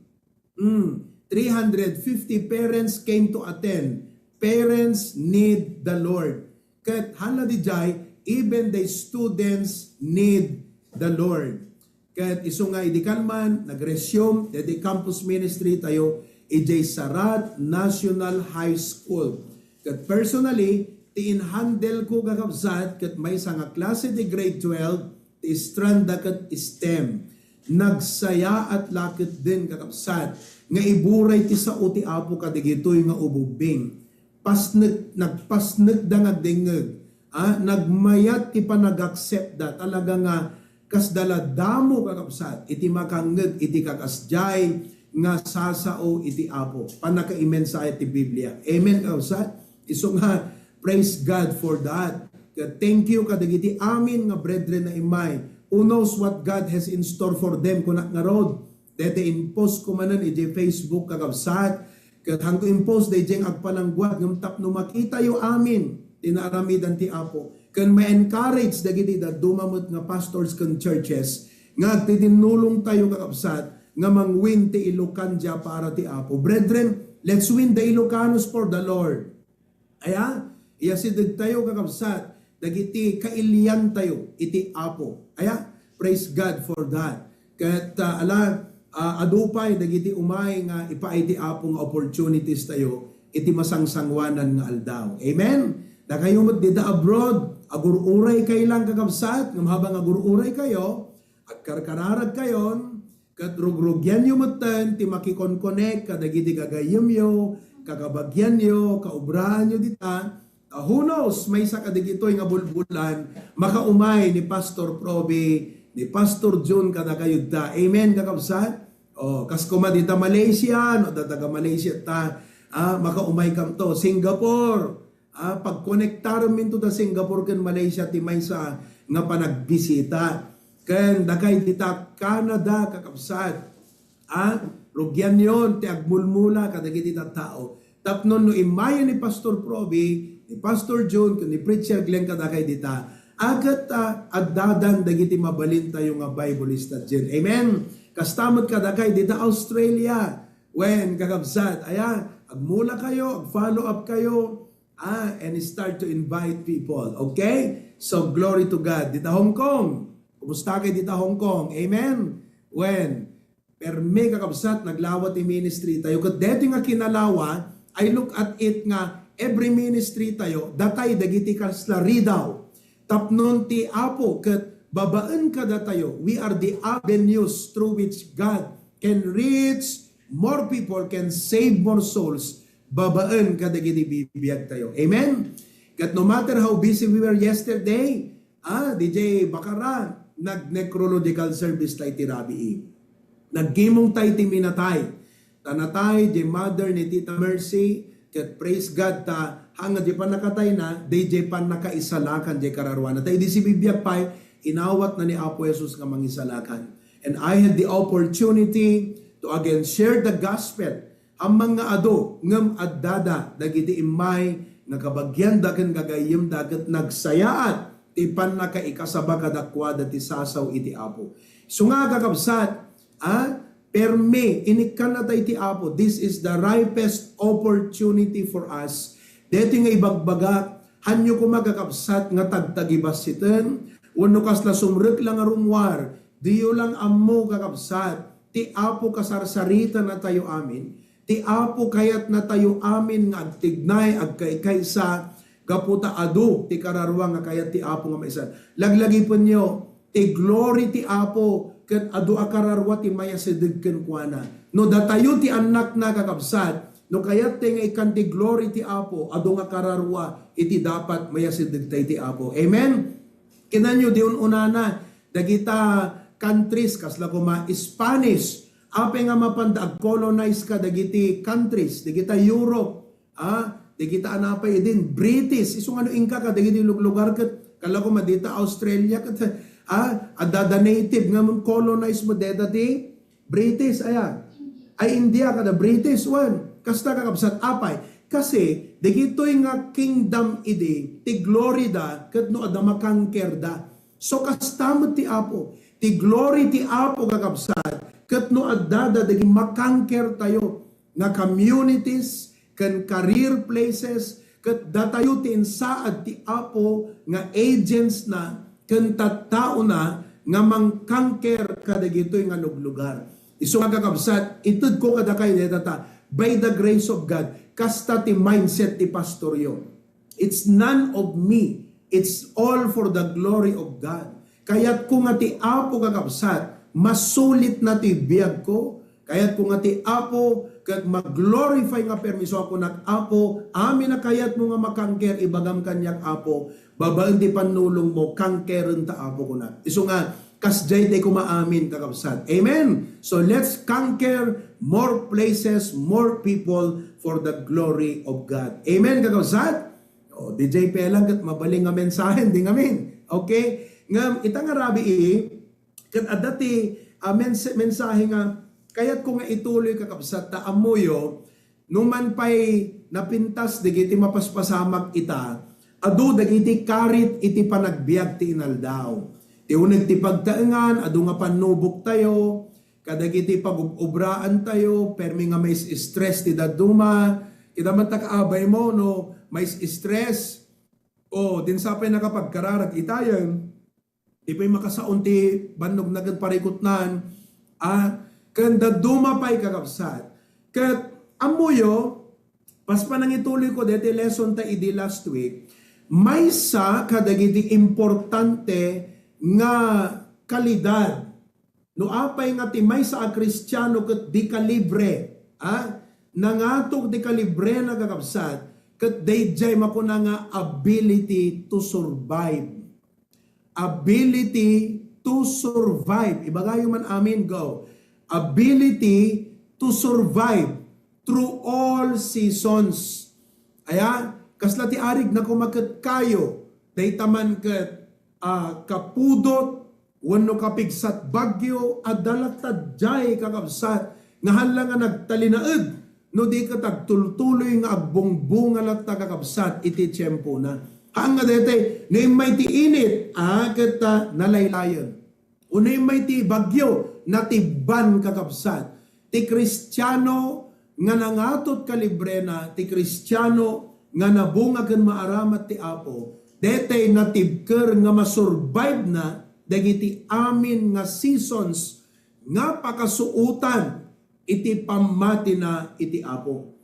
Mm, three hundred fifty parents came to attend. Parents need the Lord. Ket hala didiay, even the students need the Lord. Ket isu nga idi kalman, nag-resume daydi campus ministry tayo idiay Sarat National High School. Ket personally, ti in-handle ko, kakabsat, ket maysa nga klase ti grade twelve, ti stranda ket STEM. Nagsayaat la ketdin, kakabsat, nga iburay ti sao ti Apo kadagitoy nga ububbing. Pasnek, nagpasnekda nga agdengngeg. Ah, nagmayat ti panag-acceptda. Talaga nga kasda la damo, kakabsat, iti makangngeg iti kakasdiay nga sasao iti Apo. Pannakaimensahe ti Biblia. Amen, kakabsat? Isu nga, praise God for that. Ket thank you kadagiti amin nga brethren nga immay. Who knows what God has in store for them, kunak ngarud. Dayta in-post ko manen iti Facebook, kakabsat. Ket hanko in-post daydiay nga agpanangguad ngem tapno makitayo amin ti naaramidan ti Apo. Ken ma-encourage dagiti dadduma met nga pastors ken churches nga agtitinnulong tayo, kakabsat, nga mangwin ti Ilocandia para ti Apo. Brethren, let's win the Ilocanos for the Lord. Aya, iyasideg tayo, kakabsat, dagiti kailian tayo iti Apo. Aya, praise God for that. Ket, ah, ala, ah, adu pay dagiti umay nga ipaay ti Apo nga opportunities tayo iti masangsanguanan nga aldaw. Amen? Dakayo met dita abroad, agur-uray kay lang, kakabsat, ngem habang agur-uray kayo, agkarkararag kayon, ket rugrugianyo metten ti makikonkonek kadagiti gagayyemyo, kakabagianyo, kaobraanyo dita. Ta who knows, maysa kadagitoy nga bulbulan, makaumay ni Pastor Proby, ni Pastor Jun kadakayo dita. Amen, kakabsat? O, kas koma dita Malaysia, no, adda taga Malaysia ta, ah, makaumay kamto. Singapore, ah, pagkonektarem minto da Singapore ken Malaysia ti maysa nga panagbisita. Ken dakay dita Canada, kakabsat. Ah, rugianyon ti agmulmula kadagiti tattao. Tapno no immayen ni Pastor Proby, ni Pastor Jun, ken ni Preacher Glenn kadakay dita, a ket, ah, addadan dagiti mabalintayo nga Bible study. Amen. Kasta met kadakay dita Australia. Wen, kakabsat, aya, Agmula kayo, ag-follow up kayo, ah, and start to invite people. Okay? So, glory to God. Dita Hong Kong. Kumusta kayo dita Hong Kong? Amen? When? Permi, kakabsat, naglawa ti ministry tayo. Ket deti nga kinalawa, I look at it nga every ministry tayo, datay dagiti kasla ridaw. Tapnon ti Apo ket babaen kadatayo, we are the avenues through which God can reach more people, can save more souls, babaen kadagiti bibiag tayo. Amen? Ket no matter how busy we were yesterday, ah, D J Bakaran, nag-necrological service tayo ti rabii. Nagkimong tayo ti minatay. Ta natay, di mother ni Tita Mercy, ket praise God ta, hanga di pannakatayna, di di pannakaisalakan di kararuana. Ta idi sibibiag pay, inawatna ni Apo Jesus nga mangisalakan. And I had the opportunity to again share the gospel. Ammang nga adu, ngem addada dagiti immay nga kabagianda ken gagayyemda ket nagsayaat ti pannakaikasaba kadakuada ti sasaw iti Apo. Isu nga, kakabsat, ah, permi, inikkannata iti Apo. This is the ripest opportunity for us. Deti nga ibagbagak, hanyo koma, kakabsat, nga tagtagibassiten, wenno kasla sumrek la nga rummuar, diyo lang ammo, kakabsat, ti Apo kasarsaritannatayo amin, ti Apo kayatnatayo amin nga agtignay, agkaykaysa, gapu ta adu ti kararua nga kayat ti Apo nga maisan. Laglagipenyo, ti glory ti Apo ket adu a kararua ti mayasideg kenkuana. No datayo ti annakna, kakabsat, no kayattayo nga ikkan ti glory ti Apo, adu nga kararua iti dapat mayasidegta iti Apo. Amen? Kinanyo di un-unana, dagita countries, kasla koma Spanish. Apay nga mapanda ag-colonize ka dagiti countries, dagita Europe, ah, dagita anapay idin, British, isu nga no inka ka dagiti luglugar ket, kala koma dita Australia ket, ah, adda da native nga mun colonize mo deta ti British, aya. Ay, India kada British, wen. Kasta, kakabsat, apay. Kasi, dagitoy nga kingdom idi, ti glory da, ket no adda makanker da. So, kasta met ti Apo. Ti glory ti Apo, kakabsat, ket no adda da dagiti makanker tayo nga communities, ken career places, ket datayo ti insaad ti Apo nga agents na ken tattaona nga mangkanker kadagitoy nga luglugar. Isu nga, kakabsat, itedko kadakayo dayta ta, by the grace of God, kasta ti mindset ti pastoryo. It's none of me. It's all for the glory of God. Kayatko nga ti Apo, kakabsat, masulitna ti biagko. Kayatko nga ti Apo ket mag-glorify nga permi. Isu a kunak, Apo, amin a kayatmo nga makanker, ibagam kaniak, Apo, babaen ti pannulongmo, kankerenta, Apo, kunak. Isu nga, kasdiay ti koma amin, kakabsat. Amen? So let's conquer more places, more people for the glory of God. Amen, kakabsat? O, D J Pelang ket mabalin nga mensahe, di ngamin. Okay? Ngem ita nga rabii, ket adda ti, ah, mensa-, mensahe nga kayatko nga ituloy, kakabsat, ta ammoyo, numan pay napintas dagiti mapaspasamak ita, adu dagiti karit iti panagbiag ti inaldaw. Ti uneg ti pagtaengan, adu nga pannuboktayo, kadagiti pagub-obraantayo, permi nga mais-stress ti dadduma. Kita man ta kaabaymo no mais-stress, o, din sa pay nakapagkararag itayen, di pay makasaon ti bannogna ken parikutnan, a, ken dadduma pay, kakabsat. Ket ammoyo, pas panangituloyko deti lesson ta idi last week, maysa kadagiti importante nga kalidad no apay nga ti maysa a Kristiano ket di kalibre, a? Nangato ti kalibrena, kakabsat, ket daydiay makuna nga ability to survive. Ability to survive. Ibagayo man amin, go. Ability to survive through all seasons. Aya, kasla ti arigna koma ket kayo, dayta man ket, ah, kapudot, wenno kapigsat bagyo, adda latta diay, kakabsat, nga hala nga nagtalinaed, no di ket agtultuloy nga agbungbunga latta, kakabsat, iti tiempona. Haan nga daytoy, no immay ti init, a, ket, ah, nalaylayen. Uno immay ti bagyo, natibban, kakabsat. Ti Kristiano, nga nangatot kalibrena ti Kristiano nga nabunga ken maaramat ti Apo, detay natibker nga masurvive na dagiti amin nga seasons nga pakasuotan iti pammatina iti Apo.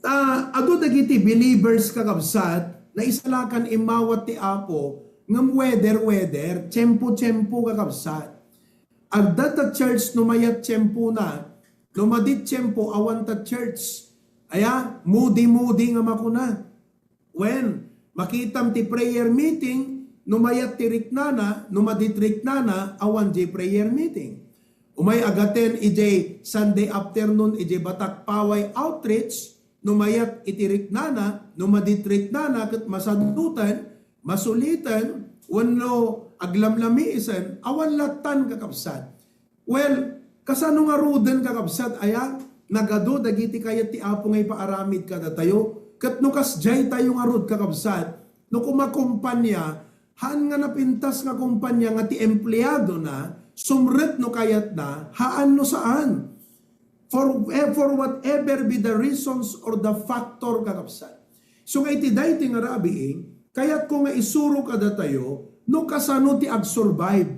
Ta adu dagiti believers, kakabsat, naisalakan immawat ti Apo, ngem weather-weather, tiempo-tiempo, kakabsat. Adda ta church no mayat tiempona, no madi tiempo, awan ta church. Aya, moody-moody nga makuna. Wen, makitam ti prayer meeting, no mayat ti riknana, no madi ti riknana, awan diay prayer meeting. Umay agaten idiay Sunday afternoon, idiay Batak Paway Outreach, no mayat iti riknana, no madi ti riknana, ket masadutan, masuliten, wenno aglamlamiisen, awan lattan, kakabsat. Well, kasano ngaruden, kakabsat, aya? Nagadu dagiti kayat ti Apo nga ipaaramid kadatayo. Ket no kasdiay tayo ngarud, kakabsat, no kumakumpania, haan nga napintas nga kumpania nga ti empleadona, sumrek no kayatna, haan no saan. For, eh, for whatever be the reasons or the factor, kakabsat. So nga iti daytoy nga rabii, kayatko nga isuro kadatayo no kasano ti agsurvive.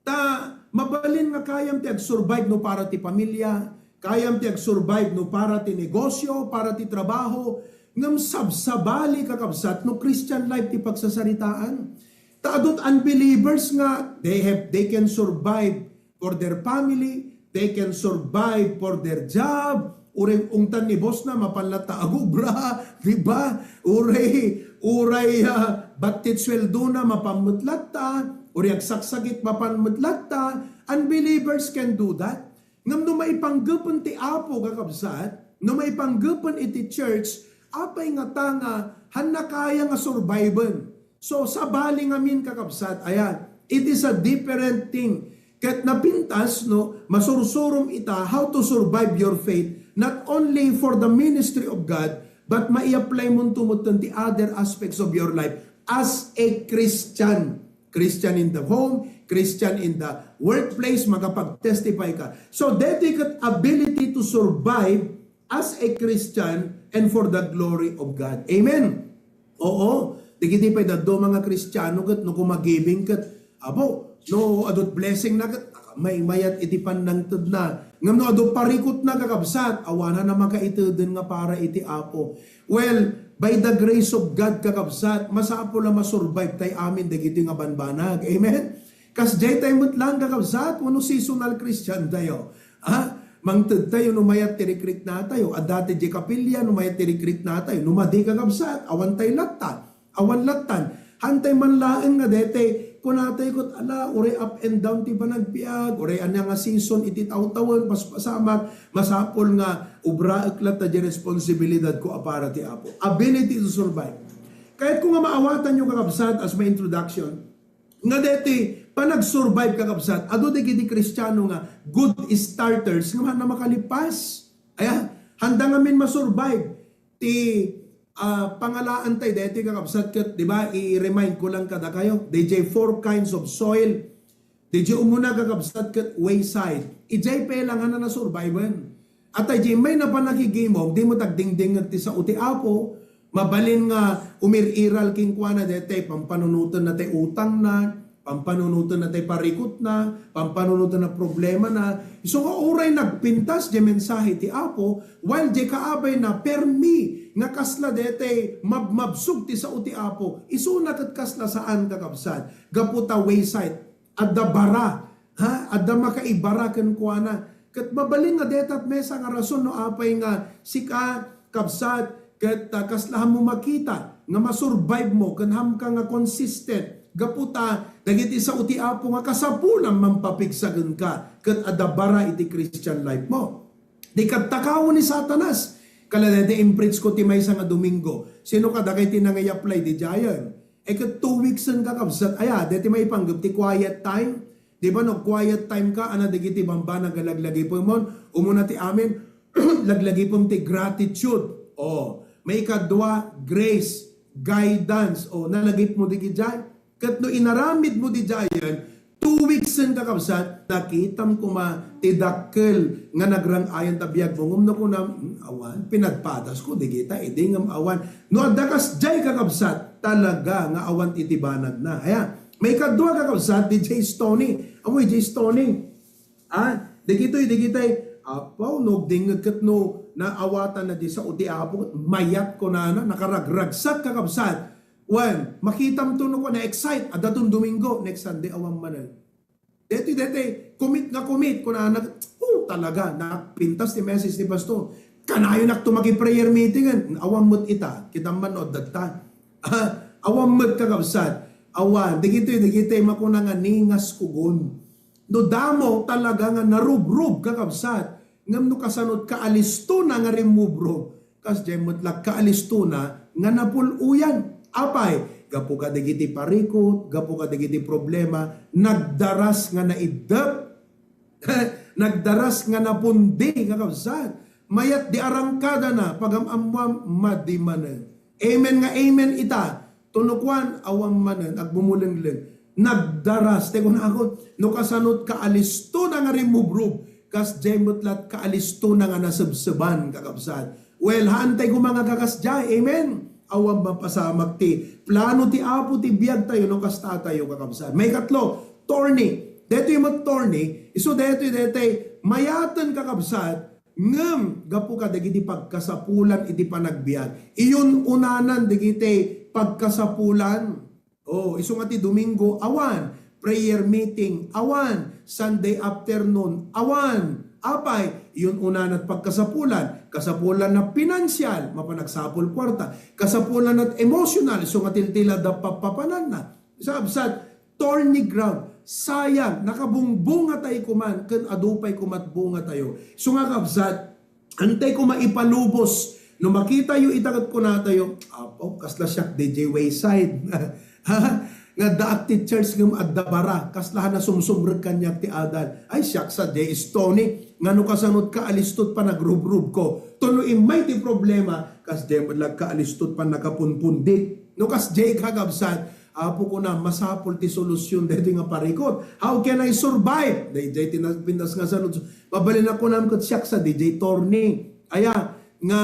Ta mabalin nga kayam ti agsurvive no para ti pamilya, kayam ti agsurvive no para ti negosyo, para ti trabaho, ngem sabsabali, kakabsat, no Christian life ti pagsasaritaan. Ta adut unbelievers nga they have, they can survive for their family, they can survive for their job, uray ungtan ni boss na, mapan latta agubra, di ba? Uray, uray, ah, battit sweldo na, mapan met latta, uray agsaksakit, mapan met latta. Unbelievers can do that. Ngem no maipanggepen ti Apo, kakabsat, no maipanggepen iti church, apay ngata nga hanna kaya nga surviven? So, sabali ngamin, kakabsat, ayan, it is a different thing. Ket napintas, no, masursurom ita how to survive your faith, not only for the ministry of God, but mai-apply monto metten ti other aspects of your life as a Christian. Christian in the home, Christian in the workplace, makapag-testify ka. So, deti ket ability to survive as a Christian and for the glory of God. Amen. Oo, dagiti pay dadduma nga Kristiano ket no kumagibing ket, abo, no adut blessing na ket, may mayat iti pannangtedna. Ngem no adu parikutna, kakabsat, awanan a makaiteden nga para iti Apo. Well, by the grace of God, kakabsat, masapul a masurvive tay amin dagiti nga banbanag. Amen? Kasdiay tay met lang, kakabsat, wenno seasonal Christian tayo. Ha? Mangted tayo no mayat ti rikrikna tayo. Adda ti di kapilya no mayat ti rikrikna tayo. No madi, kakabsat, awan tay latta. Awan lattan. Hantay man laeng nga dete, kunatay ket, ala, uray up and down ti panagbiag, uray ania nga season iti tawtawen, paspasamak, masapul nga ubraek latta di responsibilidad ko a para ti Apo. Ability to survive. Kayat ko nga maawatan nyo, kakabsat, as my introduction, nga deti panag-survive, kakabsat, adu dagiti Kristiano nga good starters nga haan a makalipas. Aya, handa ngamin masurvive. Ti, ah, pangalaan tay deti, kakabsat, ket, di ba, i-remind ko lang kadakayo, D J four kinds of soil. D J umuna, kakabsat, ket wayside. Ijay pay lang a nasurviven. At ay, di may napanakigimog, di mo tagdingdingag ti sao ti Apo, mabalin nga umir-iral kenkuana dete, pampanunoten na ti utangna, pampanunoten na ti parikutna, pampanunoten na problemana. Isu nga uray nagpintas di mensahe ti Apo, while di kaabayna permi nga kasla dete mabmabsog ti sao ti Apo, isuna ket kasla saan, kakabsat, gapu ta wayside, adda bara, ha? Adda makaibara kenkuana. Ket mabalin nga deta met sa nga rason no apay nga sika, kabsat, ket, ah, kaslaanmo makita nga masurvive mo ken haanka nga consistent gapu ta dagiti sao ti Apo nga kasapulan mampapigsa kenka ket adda bara iti Christian life mo. Di kattakaw ni Satanas. Kala daydi impreach ko ti maysa nga Domingo. Sino kadagiti nangay-apply didiayen? E ket two weeks en, kakabsat, aya, deti maipanggep ti quiet time. Di ba no quiet time ka, ana dagiti bambanag a laglagipemon? Umuna ti amin, laglagipem ti gratitude. O, maikadua, grace, guidance. O, nalagipmo didiay? Ket no inaramidmo didiayen, two weeks-en, kakabsat, nakitam koma ti dakkel nga nagrang-ayan ta biagmo. Ngem no kunam, "Hmm, awan, pinadpadasko dagita idi ngem awan." No adda kasdiay, kakabsat, talaga nga awan iti banagna. Aya, maikadua, kakabsat, D J Stony. Amo, D J Stony. Ah, dagitoy, dagitoy. Apo, no agdingngeg ket no naawatan na di sao ti Apo, mayat kunana, nakaragragsak, kakabsat. Wen, makitam to no ko na-excite, adda ton Domingo, next Sunday, awan manen. Deti, deti, commit nga commit, kunana, oh, talaga, napintas ti message ni Pastor. Kanayonak to maki-prayer meeting, awan met ita, kita man no adda ta. Ah, awan met, kakabsat. Awan, dagitoy, dagitoy, makuna nga ningas kugon. No damo talaga nga narubrub, kakabsat, ngem no kasanot kaalistona nga rimubrob, kasdiay met la kaalistona nga napul-oyan. Apay, gapu kadagiti parikut, gapu kadagiti problema, nagdaras nga naiddep, nagdaras nga napundi, kakabsat. Mayat di arangkadana, pagam-ammoam, madi manen. Amen nga amen ita. Tunukuan, awan manen, agbumulengleng. Nagdaras, ti kunakon, no kasanot kaalistona nga rimubrob, kasdiay met lat kaalistona nga nasebseban, kakabsat. Well, haantay koma nga kakasdiay, amen? Awan mapasamak ti plano ti Apo ti biag tayo, no kasta tayo, kakabsat. Maikatlo, thorny. Detoy met thorny, isu detoy, detoy, mayaten, kakabsat, ngem gapu kadagiti pagkasapulan iti panagbiag, iyun-unanan dagiti pagkasapulan. Oh, isu nga ti Domingo, awan. Prayer meeting, awan. Sunday afternoon, awan. Apay, iyun-unanan pagkasapulan. Kasapulan na pinansial, mapanagsapul kuarta. Kasapulan na emotional, isu nga tiltila da papapananna. Sa absat, thorny ground. Sayang, nakabungbunga tayo kuman, ken adu pay kumat bunga tayo. So nga kabsat, antay ko maipalubos. No makitayo ita ket kunatayo, "Apo, kasla siak D J Wayside." Ha? Nga addaak ti church ngem adda bara, kasla na sumsumrek kaniak ti adal. Ay, siak sa D J Stony, nga no kasanot ka, alistot pa nagrubrub ko. Tuno immay ti problema, kas D J met lang ka, alistot pa nakapunpundit. No kas D J kakabsat, Apo, kuna, masapul ti solusyon daytoy nga parikut. How can I survive? Daydiay ti na-, pintas nga saludsod. Mabalin a kunam ket siak sa D J Torny. Aya, nga,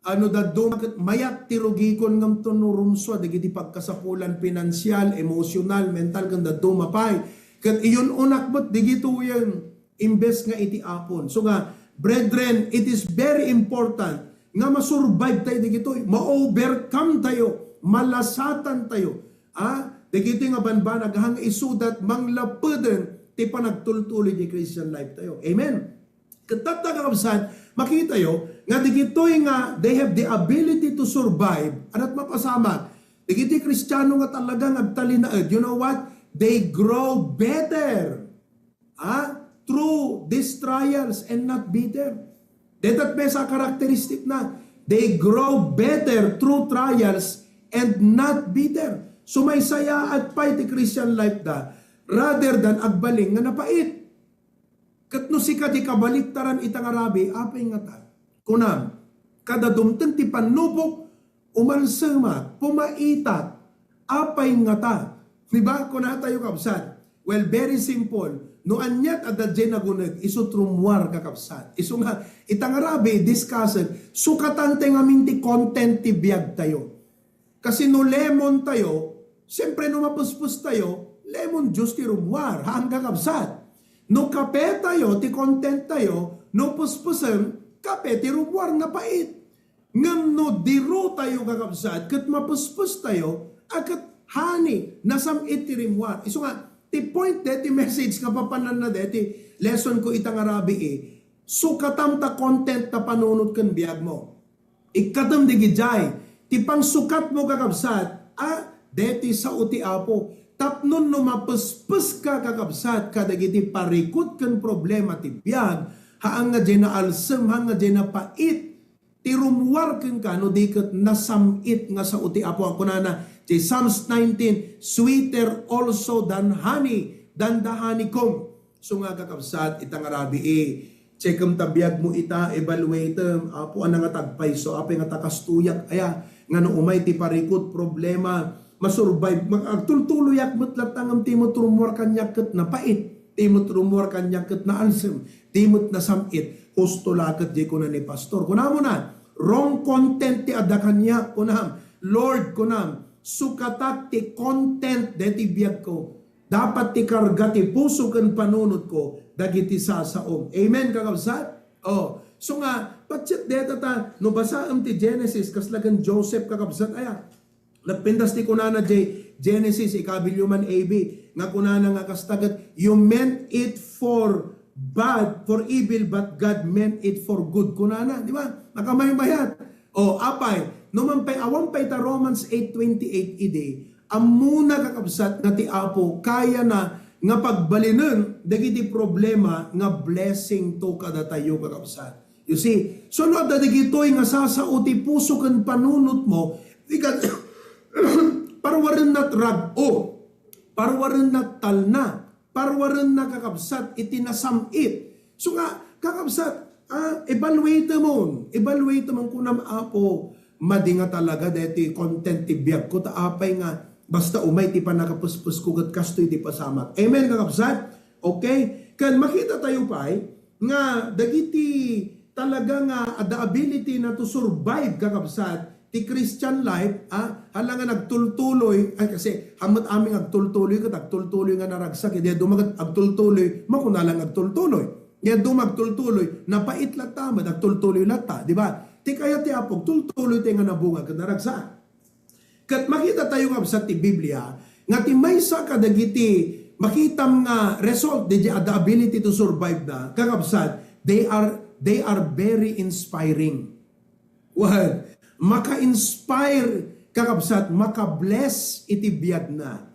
ano, dadduma ket mayat ti rugikon ngem tuno rumsua dagiti pagkasapulan, pinansial, emosyonal, mental, ken dadduma pay. Ket iyun-unak met digitoyen. Imbes nga iti Apon. So nga, brethren, it is very important nga ma-survive tayo digitoy, ma-overcome tayo, malasatan tayo. Ah, dagitoy nga banbanag, hang isudat, manglapeden ti panagtultuloy di Christian life tayo. Amen. Ket tatta, kakabsat, makitayo nga digitoy nga they have the ability to survive, ada't mapasamak. Dagitoy Kristiano nga talagang agtalinaed, you know what? They grow better. Ah, through these trials and not bitter. Dayta met sa karakteristik na. They grow better through trials and not bitter. Sumaysayaat pay ti Christian life da rather than agbalin nga napait. Ket no sika ti kabaliktaran ita nga rabii, apay ngata? Kunam, kada dumteng ti pannubok, umalsemak, pumaitak, apay ngata? Di ba? Kunatayo, kabsat. Well, very simple. No aniat a daydiay naguneg, isu ti rummuar, kakabsat. Isu nga, ita nga rabii, discussed, sukatan tayo ngamin ti content ti biag tayo. Kasi no lemon tayo, siyempre no mapespes tayo, lemon juice ti rummuar, haan, kakabsat. No kape tayo, ti content tayo, no pespesen, kape ti rummuar nga pait. Ngem no diru tayo, kakabsat, ket mapespes tayo, a ket honey, nasam-it ti rimmuar. Isu nga, ti point deti message nga papananna deti lesson ko ita nga rabii, sukatam ta content ta panunot ken biagmo. Ikkatem dagijay, ti pangsukatmo, kakabsat, a deti sao ti Apo. Tapno no mapespeska, kakabsat, kadagiti parikut ken problema ti biag, haan nga diay naalsem, haan nga diay napait ti rummuar kenka, no di ket nasam-it nga sao ti Apo. A kunana, ti Psalms nineteen, "Sweeter also than honey, than the honeycomb." So nga, kakabsat, ita nga rabii, chekem ta biagmo ita, evaluatem, Apo, ania nga tagpayso, apay nga ta kastoyak, aya, nga no umay ti parikut, problema, masurvive. Mag-, agtultuloyak met latta ngem ti met rummuar kaniak ket napait. Ti met rummuar kaniak ket naalsem. Ti met nasam-it. Husto la ket diay kuna ni Pastor. Kunamon a, wrong content ti adda kaniak. Kunam, Lord, kunam, sukatak ti content deti biagko. Dapat ti karga ti puso ken panunotko dagiti sasaom. Amen, kakabsat? Oh, so nga, patset deta ta, no basaem ti Genesis, kasla ken Joseph, kakabsat, aya. Nagpintas ti kunana diay Genesis, ikabilyo man A B, nga kunana nga kasta ket, "You meant it for bad, for evil, but God meant it for good." Kunana, di ba? Nakamaymayat. O, apay, no man pay, awan pay ta Romans eight twenty-eight idi, ammona, kakabsat, nga ti Apo, kayana nga pagbalinen dagiti problema nga blessing to kadatayo, kakabsat. You see? So, no adda dagitoy nga sasao ti puso ken panunotmo, di ka, parwarenna rag-o, parwarenna talna, parwarenna, kakabsat, iti nasam-it. So nga, kakabsat, ah, evaluatemon, evaluatemon, kunam, Apo, madi nga talaga daytoy content ti biagko, ta apay nga basta umay ti pannakapuspusko ket kastoy ti pasamak. Amen, kakabsat? Okay? Ken makita tayo pay nga dagiti talaga nga adda ability na to survive, kakabsat, ti Christian life, ah, hala nga nagtultuloy, ay, kasi hammet amin agtultuloy ket agtultuloy nga naragsak, idi adu met agtultuloy, makuna lang agtultuloy. Idi adu met agtultuloy, napait latta met, agtultuloy latta, di ba? Ti kayat ti Apo, tultuloy tayo nga nabunga ket naragsak. Ket makita tayo nga, kabsat, ti Biblia, nga ti maysa kadagiti makitam nga result daydi adda ability to survive na, kakabsat, they are, they are very inspiring. Well, maka-inspire, kakabsat, maka-bless iti biag na.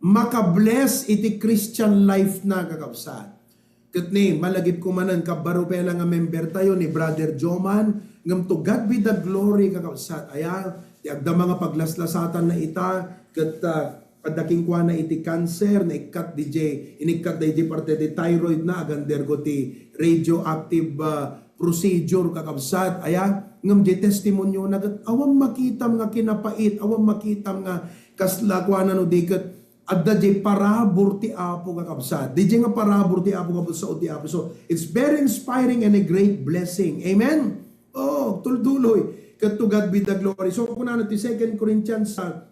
Maka-bless iti Christian life na, kakabsat. Ket ni, malagipko manen, kabbaro pay la nga member tayo ni Brother Joman, ngem to God be the glory, kakabsat. Aya, ti agdama nga paglaslasatan na ita, ket, ah, adda kenkuana iti cancer, naikkat D J, inikkat da iti parte ti thyroid na, ag-undergo ti radioactive, ah, procedure, kakabsat. Aya, ngem di testimonio na ket awan makitam nga kinapait, awan makitam nga kasla kuana no di ket adda diay parabur ti Apo, kakabsat. Di diay nga parabur ti Apo, kabsat, o ti Apo. So, it's very inspiring and a great blessing. Amen? Oh, tultuloy. Ket to God be the glory. So, kunana ti Second Corinthians, ah,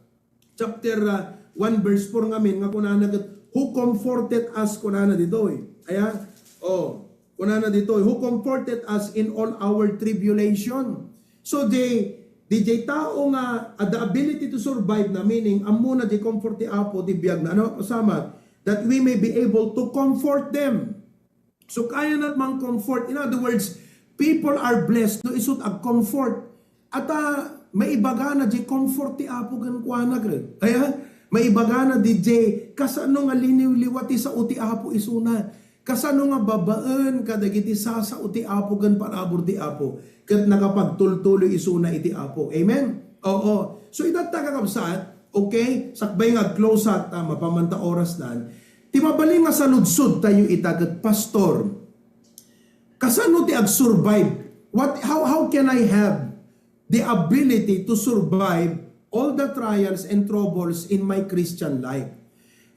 chapter, ah, one, verse four ngamin, nga kunana ket, "Who comforted us," kunana ditoy. Aya? Oh, kunana ditoy, "Who comforted us in all our tribulation." So, di, di jay tao nga adda ability to survive na, meaning, ammona di comfort ti Apo, ti biag na. Ano? Sama, that we may be able to comfort them. So, kaya na man comfort. In other words, people are blessed no isut' ag-comfort. Ata, maibagana di comfort ti Apo kenkuana, ket. Aya, maibagana di jay, kasano nga liniwliwa ti sao ti Apo isuna. Kasano nga babaen kadagiti sasao ti Apo ken parabur ti Apo, ket nakapagtultuloy isuna iti Apo. Amen? Oo. So, itatta, kakabsat, okay? Sakbay nga ag-close at, ah, mapaman ta oras nan. Ti mabalin nga saludsod tayo ita ket, "Pastor, kasano ti ag-survive? What, how, how can I have the ability to survive all the trials and troubles in my Christian life?"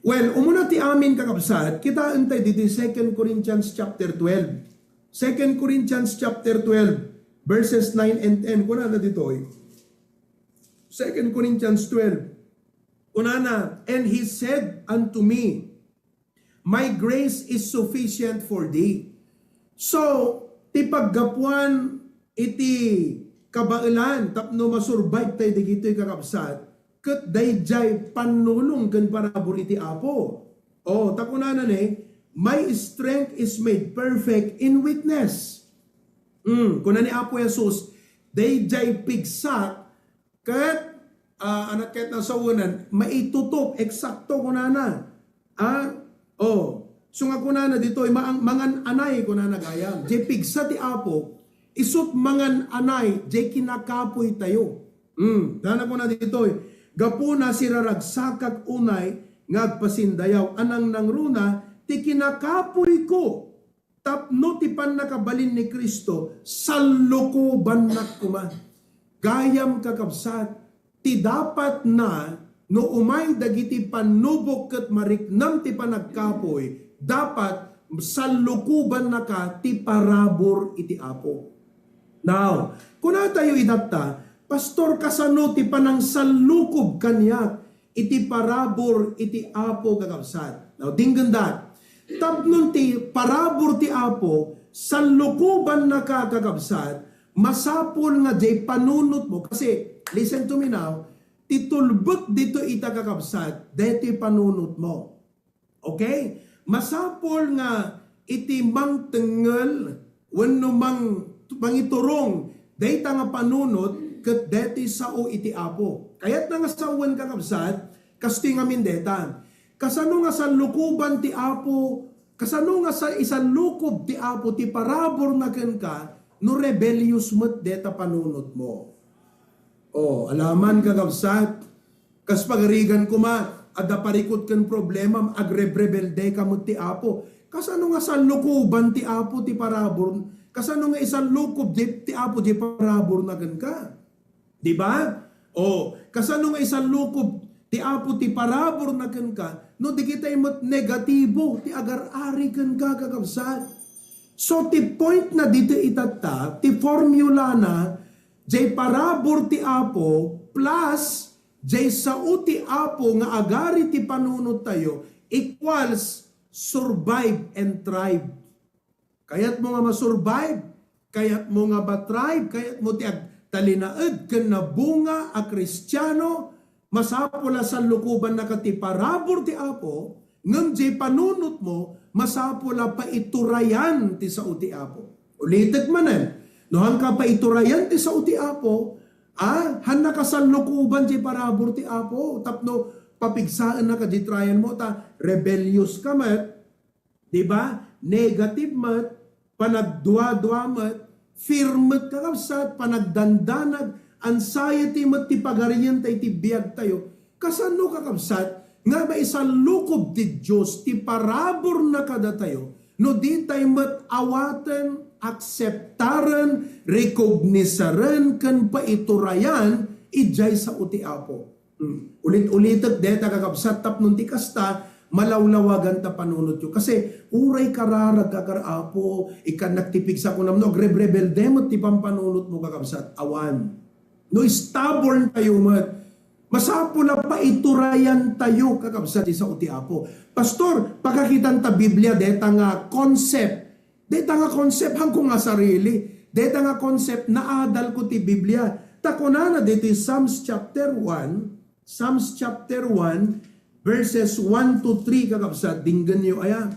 Well, umuna ti amin, kakabsat, kitaen tayo ditoy Second Corinthians chapter twelve. Second Corinthians chapter twelve, verses nine and ten. Kunana ditoy. Second Corinthians twelve. Kunana, "And he said unto me, 'My grace is sufficient for thee.'" So, ti paggapuan iti kabaelan tapno masurvive tayo dagitoy, kakabsat, ket daydiay pannulong ken parabur iti Apo. O, ta kunana ni, "My strength is made perfect in weakness." Mm, kuna ni Apo Jesus, "Daydiay pigsak ket, ah, anak ket nasawenan, maitutup, eksakto," kunana. Ah, oh. So nga kunana ditoy, "Maang-, mangan-anay," kunana gayam. Jay pigsa ti Apo, isut' mangan-anay, jay kinakapuy tayo. Hmm, nana kuna ditoy, "Gapuna siraragsakak unay nga agpasindayaw, a nangnangruna ti kinakapuyko." Tapno ti pannakabalin ni Cristo, sallukobannak koma. Gayam, kakabsat, ti dapat na no umay dagiti pannubok ket mariknam ti panagkapuy, dapat sallukobannaka ti parabur iti Apo. Now, kunatayo itatta, "Pastor, kasano ti panangsallukob kaniak iti parabur iti Apo, kakabsat?" Now, dinggendak, tapno ti parabur ti Apo, sallukobannaka, kakabsat, masapul nga diay panunotmo. Kasi, listen to me now, ti tulbek dito ita, kakabsat, daytoy panunotmo. Okay? Masapul nga iti mangtengngel wenno mang-, mangiturong dayta nga panunot ket daytoy sao iti Apo. Kayatna nga sawen, kakabsat, kastoy ngamin dayta. Kasano nga sallukoban ti Apo? Kasano nga sa-, isallukob ti Apo ti paraburna kenka no rebellious met dayta panunotmo? Oh, alaman, kakabsat, kas pagarigan koma, adda parikut ken problemam, agrebrebeldeka met ti Apo. Kasano nga sallukoban ti Apo ti parabur-, kasano nga isallukob di, ti Apo di paraburna kenka? Di ba? O, kasano nga isallukob ti Apo ti paraburna kenka, no di kitay met negatibo ti agar-ari kenka, kakabsat? So, ti point na dito itatta, ti formula na, jay parabur ti Apo plus jay sao ti Apo nga agari ti panunot tayo equals survive and thrive. Kayatmo nga ma-survive, kayatmo nga ma-thrive, kayatmo ti agtalinaed ken nabunga a Kristiano, masapul a sallukobannaka ti parabur ti Apo, ngem jay panunotmo, masapul a paiturayan ti sao ti Apo. Ulitek manen, no haanka paiturayan ti sao ti Apo, a, haannaka sallukoban jay parabur ti Apo, tapno papigsaennaka jay trial mo, ta rebellious ka met, di ba? Negative met, panagduadua met, fear met, kakabsat, panagdandanag, anxiety met ti pagarienta iti biag tayo. Kasano, kakabsat, nga maisallukob ti Dios ti paraburna kadatayo no ditay met awaten, akseptaren, rekognisaren, ken paiturayan idiay sao ti Apo? Hmm. Ulit-ulitek deta, kakabsat, tapno ti kasta, malawlawagan ta panunotyo. Kasi, uray kararag ka, kar-, Apo, ikkannak ti pigsa, kunam no, agrebrebelde met ti pampanunotmo, kakabsat. Awan. No stubborn tayo met, masapul a paiturayan tayo, kakabsat, ti sao ti Apo. Pastor, pakakitan ta Biblia, deta nga concept. Deta nga concept, haanko nga sarili. Deta nga concept, naadal ko ti Biblia. Ta kunana ditoy Psalms chapter one, Psalms chapter one, verses one to three, kakabsat, dinggenyo aya.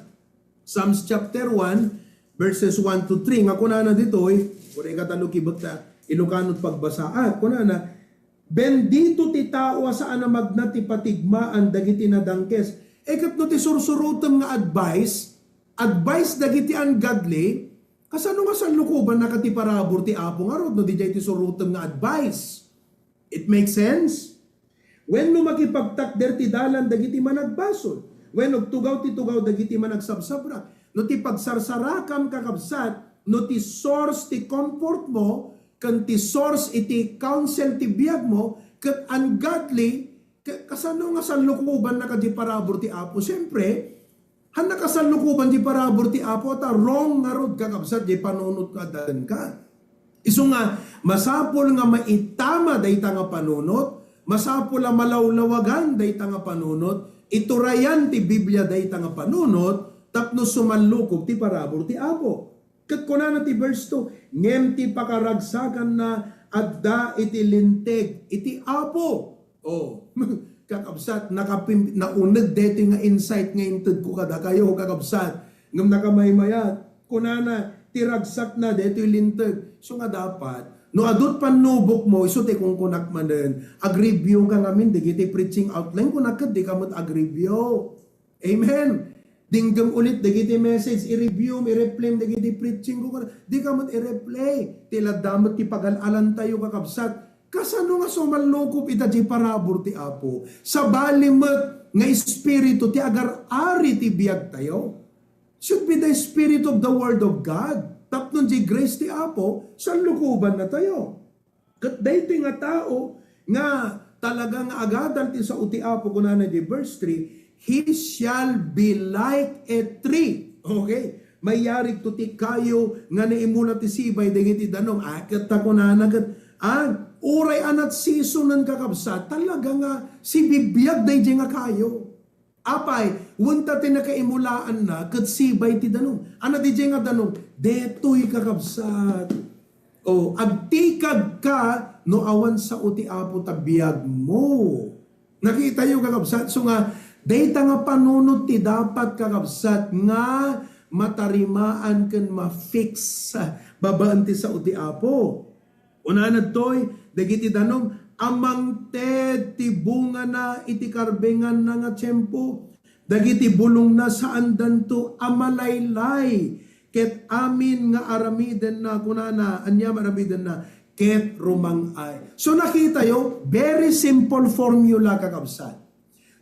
Psalms chapter one, verses one to three, nga kunana ditoy, uray katalo kibek ta Ilocano ti pagbasaak. Kunana, "Bendito ti tao a saan a magna ti patigmaan dagiti nadangkes." E ket no ti sursurotem nga advice, advice dagiti ungodly, kasano nga sallukobannaka ti parabur ti Apo ngarud no diay ti surotem nga advice? It makes sense? Wenno makipagtakder ti dalan dagiti managbasol, wenno agtugaw ti tugaw dagiti managsabsabrak. No ti pagsarsarakam, kakabsat, no ti source ti comfort mo, ken ti source iti counsel ti biag mo, ket ungodly, ka-, kasano nga sallukobannaka ti parabur ti Apo? Siempre, haannaka sallukoban ti parabur ti Apo, ta wrong ngarud, kakabsat, ti panunot nga adda kenka. Isu nga, masapul nga maitama dayta nga panunot, masapul a malawlawagan dayta nga panunot, iturayan ti Biblia dayta nga panunot, tapno sumallukob ti parabur ti Apo. Ket kunana ti verse two, "Ngem ti pakaragsakanna adda iti linteg iti Apo." Oh, kakabsat, nakapim-, nauneg daytoy nga insight nga intedko kadakayo, kakabsat. Ngem nakamaymayat, kunana, "Ti ragsakna daytoy linteg." So nga dapat, no adu ti pannubokmo, isu ti kunkunak manen, ag-review ka ngamin dagiti preaching outline, kunak ket dika met ag-review. Amen. Dinggem ulit dagiti message, i-review, i-replay dagiti preaching ko. Dika met i-replay. Ti ladda met ti pagal-alantayo, kakabsat. Kasano nga sumallukob ita ti parabur ti Apo? Sabali met nga Espiritu ti agar-ari ti biagtayo. Should be the Spirit of the Word of God. Tapno ti grace ti Apo, sallukobannatayo. Ket daytoy nga tao nga talaga nga agadal ti sao ti Apo, kunana di verse three, "He shall be like a tree." Okay? Mayarigto ti kayo nga naimula ti sibay dagiti danum. Ah, ket ta kunana ket, ah, uray anat seasonen, kakabsat, talaga nga sibibiag daydiay nga kayo. Apay, wen ta ti nakaimulaanna ket sibay ti danum. Ano diay nga danum? Detoy, kakabsat. O, agtikagka no awan sao ti Apo ta biagmo. Nakitayo, kakabsat? So nga, dayta nga panunot ti dapat, kakabsat, nga matarimaan ken ma-fix, ah, babaen ti sao ti Apo. Kunana ditoy, dagiti danum, a mangted ti bungana iti karbenganna nga tiempo. Dagiti bulongna, saandanto a malaylay ket amin nga aramidenna, kunana, ania nga aramidenna? Ket rumang-ay. So, nakitayo, very simple formula, kakabsat.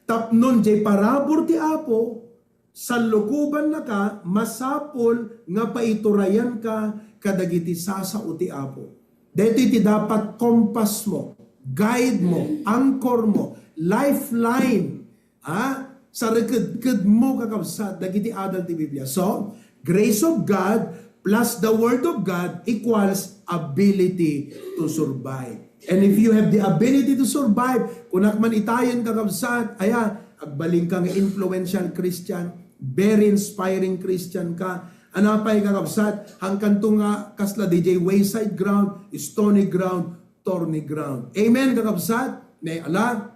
Tapnon diay parabur ti Apo, sallukobannaka, masapul nga paiturayanka kadagiti sasao ti Apo. Daytoy ti dapat compass mo, guide mo, anchor mo, lifeline, ha? Sarekedkedmo, kakabsat, dagiti adal ti Biblia. So, grace of God plus the Word of God equals ability to survive. And if you have the ability to survive, kunak man itayen, kakabsat, aya, agbalin ka nga influential Christian, very inspiring Christian ka. Ano pay, kakabsat, hangkanto nga kasla diay wayside ground, stony ground, thorny ground. Amen, kakabsat? Ne, ala?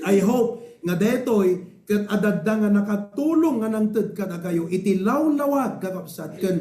I hope nga daytoy ket adda nga nakatulong nga nangted kadakayo iti lawlawag, kakabsat, ken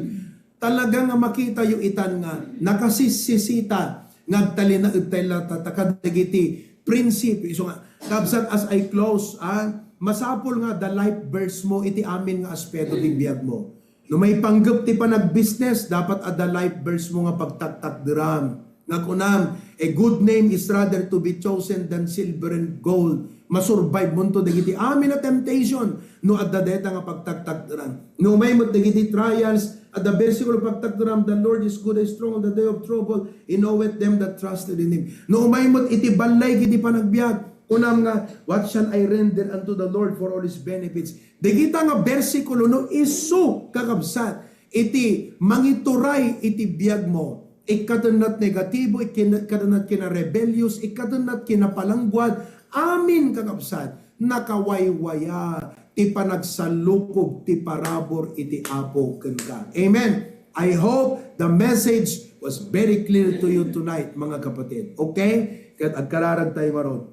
talaga nga makitayo itan nga nakasisisita nga agtalinaed tayo latta kadagiti prinsipyo. Isu nga, kabsat, as I close, ah, masapul nga adda life verse mo iti amin nga aspeto ti biag mo. No maipanggep ti panagbusiness, dapat adda life verse mo nga pagtaktakderam. Nga kunam, "A good name is rather to be chosen than silver and gold." Masurvive monto dagiti amin a temptation no adda dayta nga pagtaktakderam. No umay met dagiti trials, adda bersikulo pagtakderam, "The Lord is good and strong on the day of trouble. He knoweth them that trusted in Him." No umay met iti ballay iti panagbiag, kunam nga, "What shall I render unto the Lord for all His benefits?" Dagita nga bersikulo no isu, kakabsat, iti mangituray iti biag mo, ikkatennat negatibo, ikkin-, ikkatennat kina-rebellious, ikkatennat kinapalangguad, amin, kakabsat, nakawaywaya ti panagsalukog ti parabur iti Apo kenka. Amen. I hope the message was very clear to you tonight, mga kapatid. Okay? Ket agkararag tayo ngarud.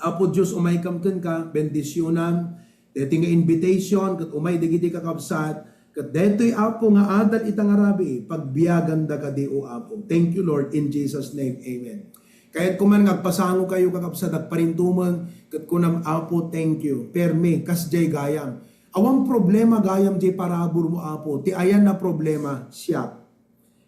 Apo Dios, umaykam kenka, bendisionam daytoy nga invitation, ket umay dagiti kakabsat, ket daytoy, Apo, nga adal ita nga rabii, pagbiaganda kadi, O Apo. Thank you, Lord, in Jesus' name. Amen. Kayatko man nga agpasango kayo, kakabsat, agparintumeng, ket kunam, "Apo, thank you." Permi, kasdiay gayam. Awan problema gayam diay parabur mo, Apo. Ti ayan a problema, siak.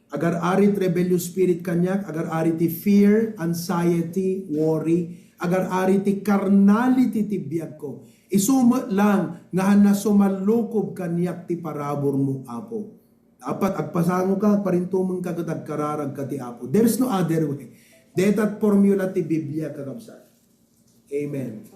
Agar-ari ti rebellious spirit kaniak, agar-ari ti fear, anxiety, worry, agar-ari ti carnality ti biagko. Isu met lang nga haan a sumallukob kaniak ti parabur mo, Apo. Dapat agpasango ka, parintumeng ka ket agkararag ka ti Apo. There's no other way. Dayta formula ti Biblia, kakabsat. Amen.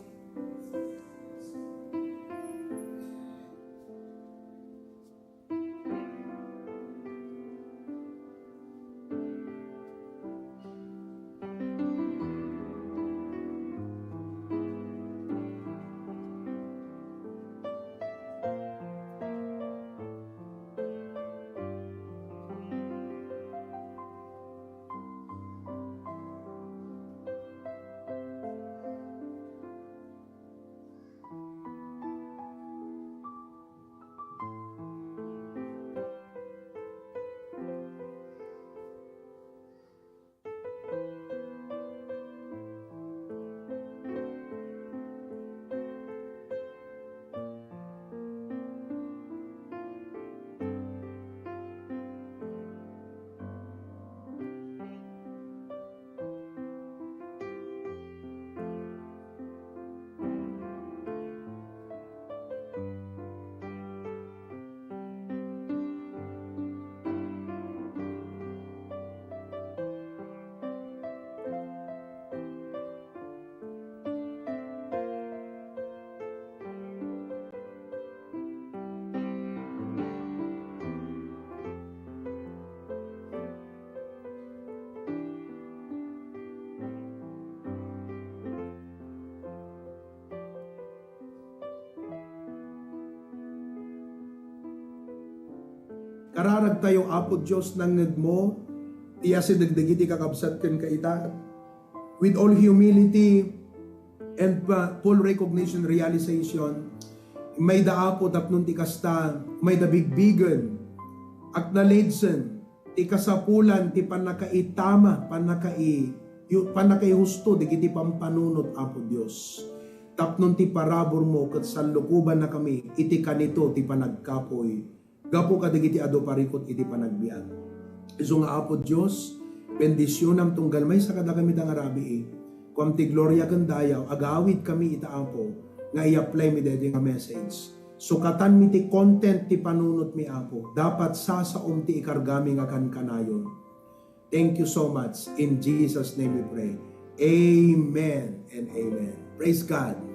Kararagtayo, Apo Dios, nangngegmo ti asideg dagiti kakabsat ken kaita. With all humility and pa-, full recognition, realization, mayda, Apo, tapno ti kasta, mayda bigbigen, acknowledgen ti kasapulan ti pannakaitama, pannakai-, yu-, pannakaihusto dagiti pampanunot, Apo Dios. Tapno ti paraburmo ket sallukobannakami iti kanito ti panagkapuy gapu kadagiti adu parikut iti panagbiag. Isu nga, Apo Dios, bendisionam tunggal maysa kadakami ta nga rabii. Kuam ti gloria ken dayaw, agawidkami ita, Apo, nga i-apply mi daytoy nga message. Sukatanmi ti content ti panunotmi, Apo. Dapat sasaom ti ikargami nga kankanayon. Thank you so much. In Jesus' name we pray. Amen and amen. Praise God.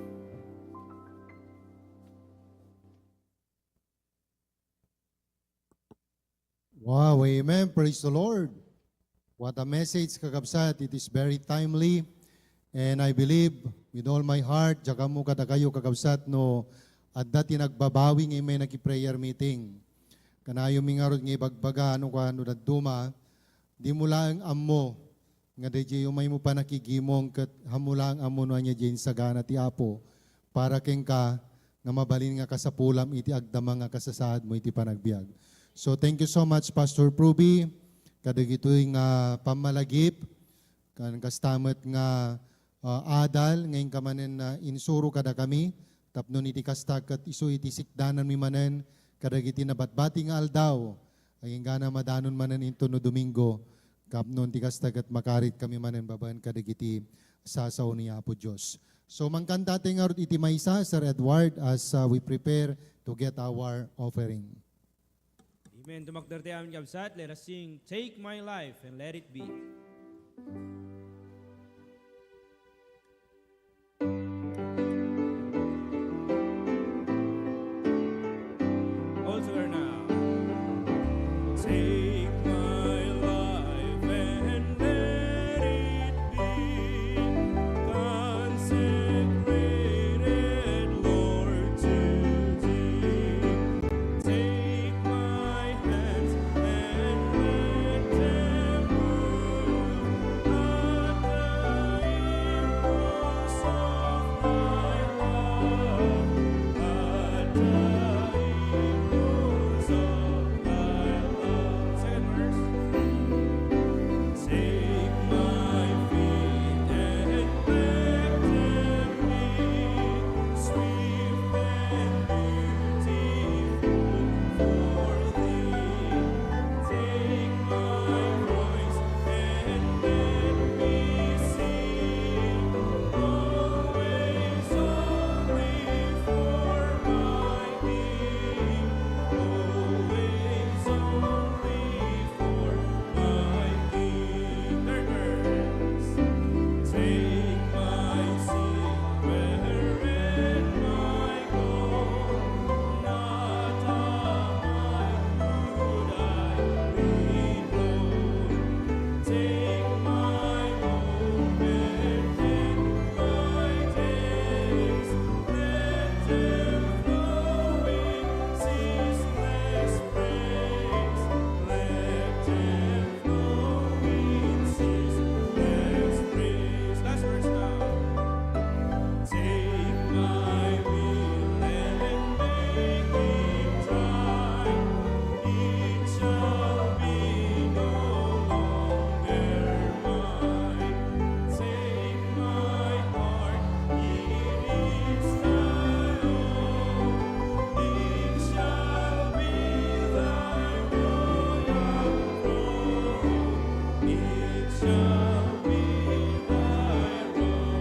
Wow, amen. Praise the Lord. What a message, kakabsat. It is very timely. And I believe with all my heart, diak ammo kadakayo, kakabsat, no adda ti nagbabawi nga immay naki-prayer meeting. Kanayomi ngarud nga ibagbaga, ano ka, no dadduma, dimo laeng ammo nga daydiay umaymo pannakigimong ket ammo laeng ammo no ania diay insagana ti Apo para kenka nga mabalin nga kasapulam iti agdama nga kasasaadmo iti panagbiag. So, thank you so much, Pastor Pruby, kadagitoy nga pammalagip, kan kasta met nga, ah, adal nga inka manen, ah, insuro kadakami, tapno iti kasta ket isu iti sikdananmi manen kadagiti nabatbati nga aldaw, agingga madanon manen intono Domingo, tapno ti kasta ket makaritkami manen babaen kadagiti sasao ni Apo Dios. So, mangkanta tayo ngarud iti maysa, Sir Edward, as, uh, we prepare to get our offering. Amen. Tumakder tayo amin, kabsat. Let us sing, "Take My Life and Let It Be." All together now. Take my life and let it be consecrated, Lord, to Thee. Take my hands and let them move at the impulse of Thy love, at the impulse of Thy love. Second verse. Take my feet and let them be swift and beautiful for Thee. Take my voice and let me sing, always only for my King, always only for my King. Third verse. Take my seat wherein I go, not of mine would I be known. Take my moment and my days, let them flow in ceaseless praise. Let them flow in ceaseless praise. Last verse now. Take my will and make it Thine. It shall be no longer mine. Take my heart, it is Thine own. It shall be Thy royal throne. It shall be Thy royal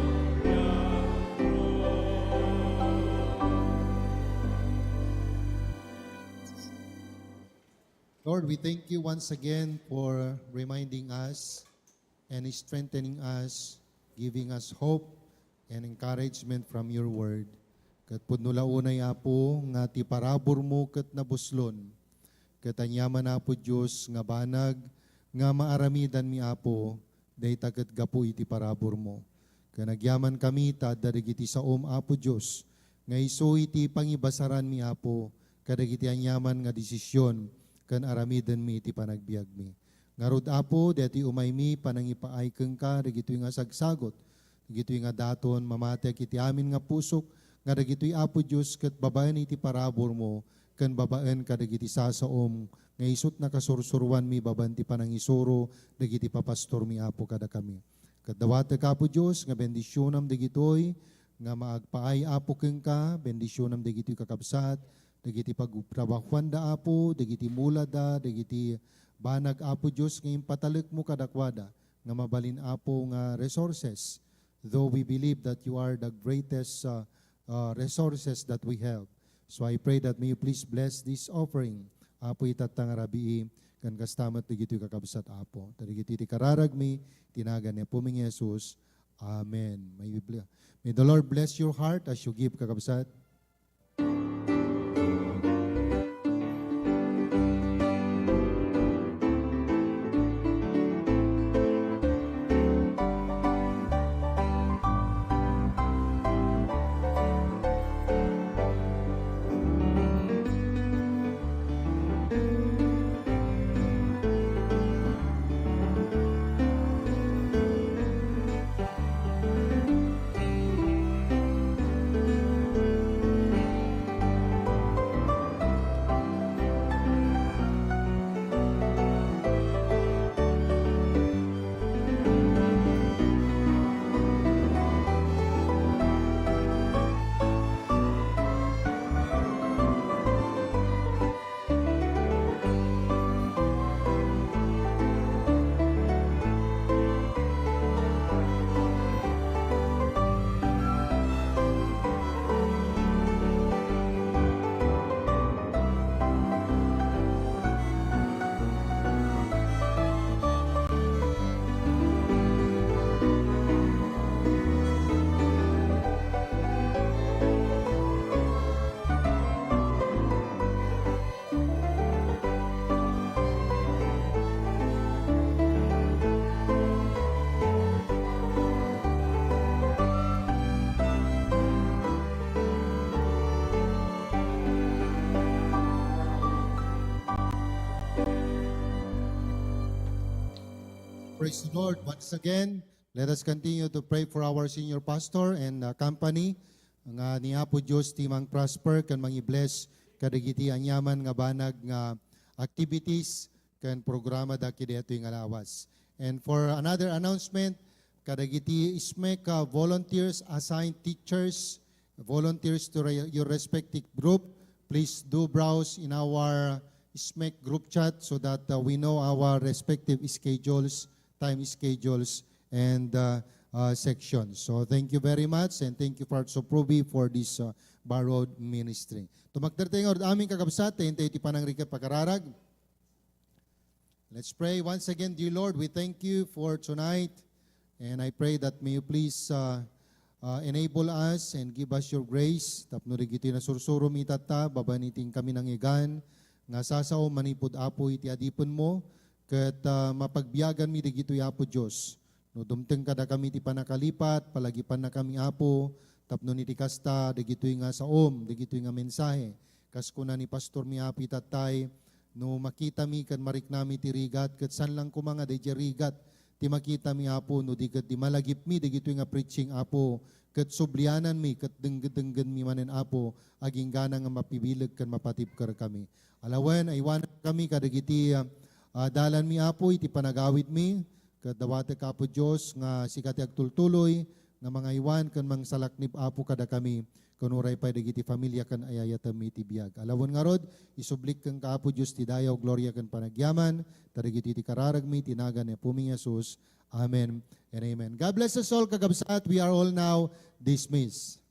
Lord, we thank you once again for reminding us and strengthening us, giving us hope and encouragement from your word. Ket pudno la unay, Apo, nga ti paraburmo ket nabuslon. Ket aniaman, Apo Dios, nga banag nga maaramidanmi, Apo, dayta ket gapu iti paraburmo. Ken agyamankami ta adda dagiti saom, Apo Dios, nga isu iti pangibasaranmi, Apo, kadagiti aniaman nga desisyon ken aramidenmi iti panagbiagmi. Ngarud, Apo, daytoy umaymi panangipaay kenka dagitoy nga sagsagut, dagitoy nga daton, mamatiak iti amin nga pusok, nga dagitoy, Apo Dios, ket babaen iti paraburmo, ken babaen kadagiti sasaom nga isut' nakasursuroanmi babaen ti panangisuro dagiti papastormi, Apo, kadakami. Ket dawatek, Apo Dios, nga bendisionam dagitoy nga maagpaay, Apo, kenka, bendisionam dagitoy kakabsat, dagiti pagtrabahuanda, Apo, dagiti mulada, dagiti banag, Apo Dios, nga impatalekmo kadakuada nga mabalin, Apo, nga resources, though we believe that you are the greatest, uh, uh, resources that we have. So I pray that may you please bless this offering, Apo, itatta nga rabii, ken kasta met dagitoy kakabsat, Apo. Ta dagitoy ti kararagmi, iti nagan ni Apomi nga Jesus. Amen. May, we ble-, may the Lord bless your heart as you give, kakabsat. Praise the Lord. Once again, let us continue to pray for our senior pastor and, uh, company, nga ni Apo Dios ti mang-prosper ken mangi-bless kadagiti aniaman nga banag nga activities ken programada iti daytoy nga lawas. And for another announcement, kadagiti SMEC, uh, volunteers, assigned teachers, volunteers to re-, your respective group, please do browse in our SMEC group chat so that, uh, we know our respective schedules, time schedules, and, uh, uh, sections. So thank you very much, and thank you, Father Soprobi, for this, uh, borrowed ministry. Tumakder tayo nga aming kakabsat, tayo ti panangrigat pakararag. Let's pray. Once again, dear Lord, we thank you for tonight. And I pray that may you please, uh, uh, enable us and give us your grace. Tapno dagitoy nasursurom itatta, babaen iti kami nangngegan, nga sasaom manipud Apo iti adipenmo, ket, uh, mapagbiaganmi dagitoy, Apo Dios. No dumteng kadakami ti pannakalipat, palagipannakami, Apo, tapno iti kasta, dagitoy nga saom, dagitoy nga mensahe. Kas kuna ni pastormi, Apo, itattay, no makitami ken mariknami ti rigat, ket saan lang koma nga daydiay rigat ti makitami, Apo, no di ket di malagipmi dagitoy nga preaching, Apo, ket subliananmi, ket dengge-denggenmi manen, Apo, aginggana nga mapibileg ken mapatibkerkami. Alawen, aywanakami kadagiti, ah, ah, dalanmi, Apo, iti panagawidmi, ket dawatek, Apo Dios, nga sika ti agtultuloy, nga mangaywan ken mangsalaknib, Apo, kadakami, ken uray pay dagiti familia ken ay-ayatemmi iti biag. Alawen ngarud, isublik kenka, Apo Dios, ti dayaw, gloria, ken panagyaman, ta dagitoy ti kararagmi, iti nagan ni Apomi Jesus. Amen and amen. God bless us all, kakabsat. We are all now dismissed.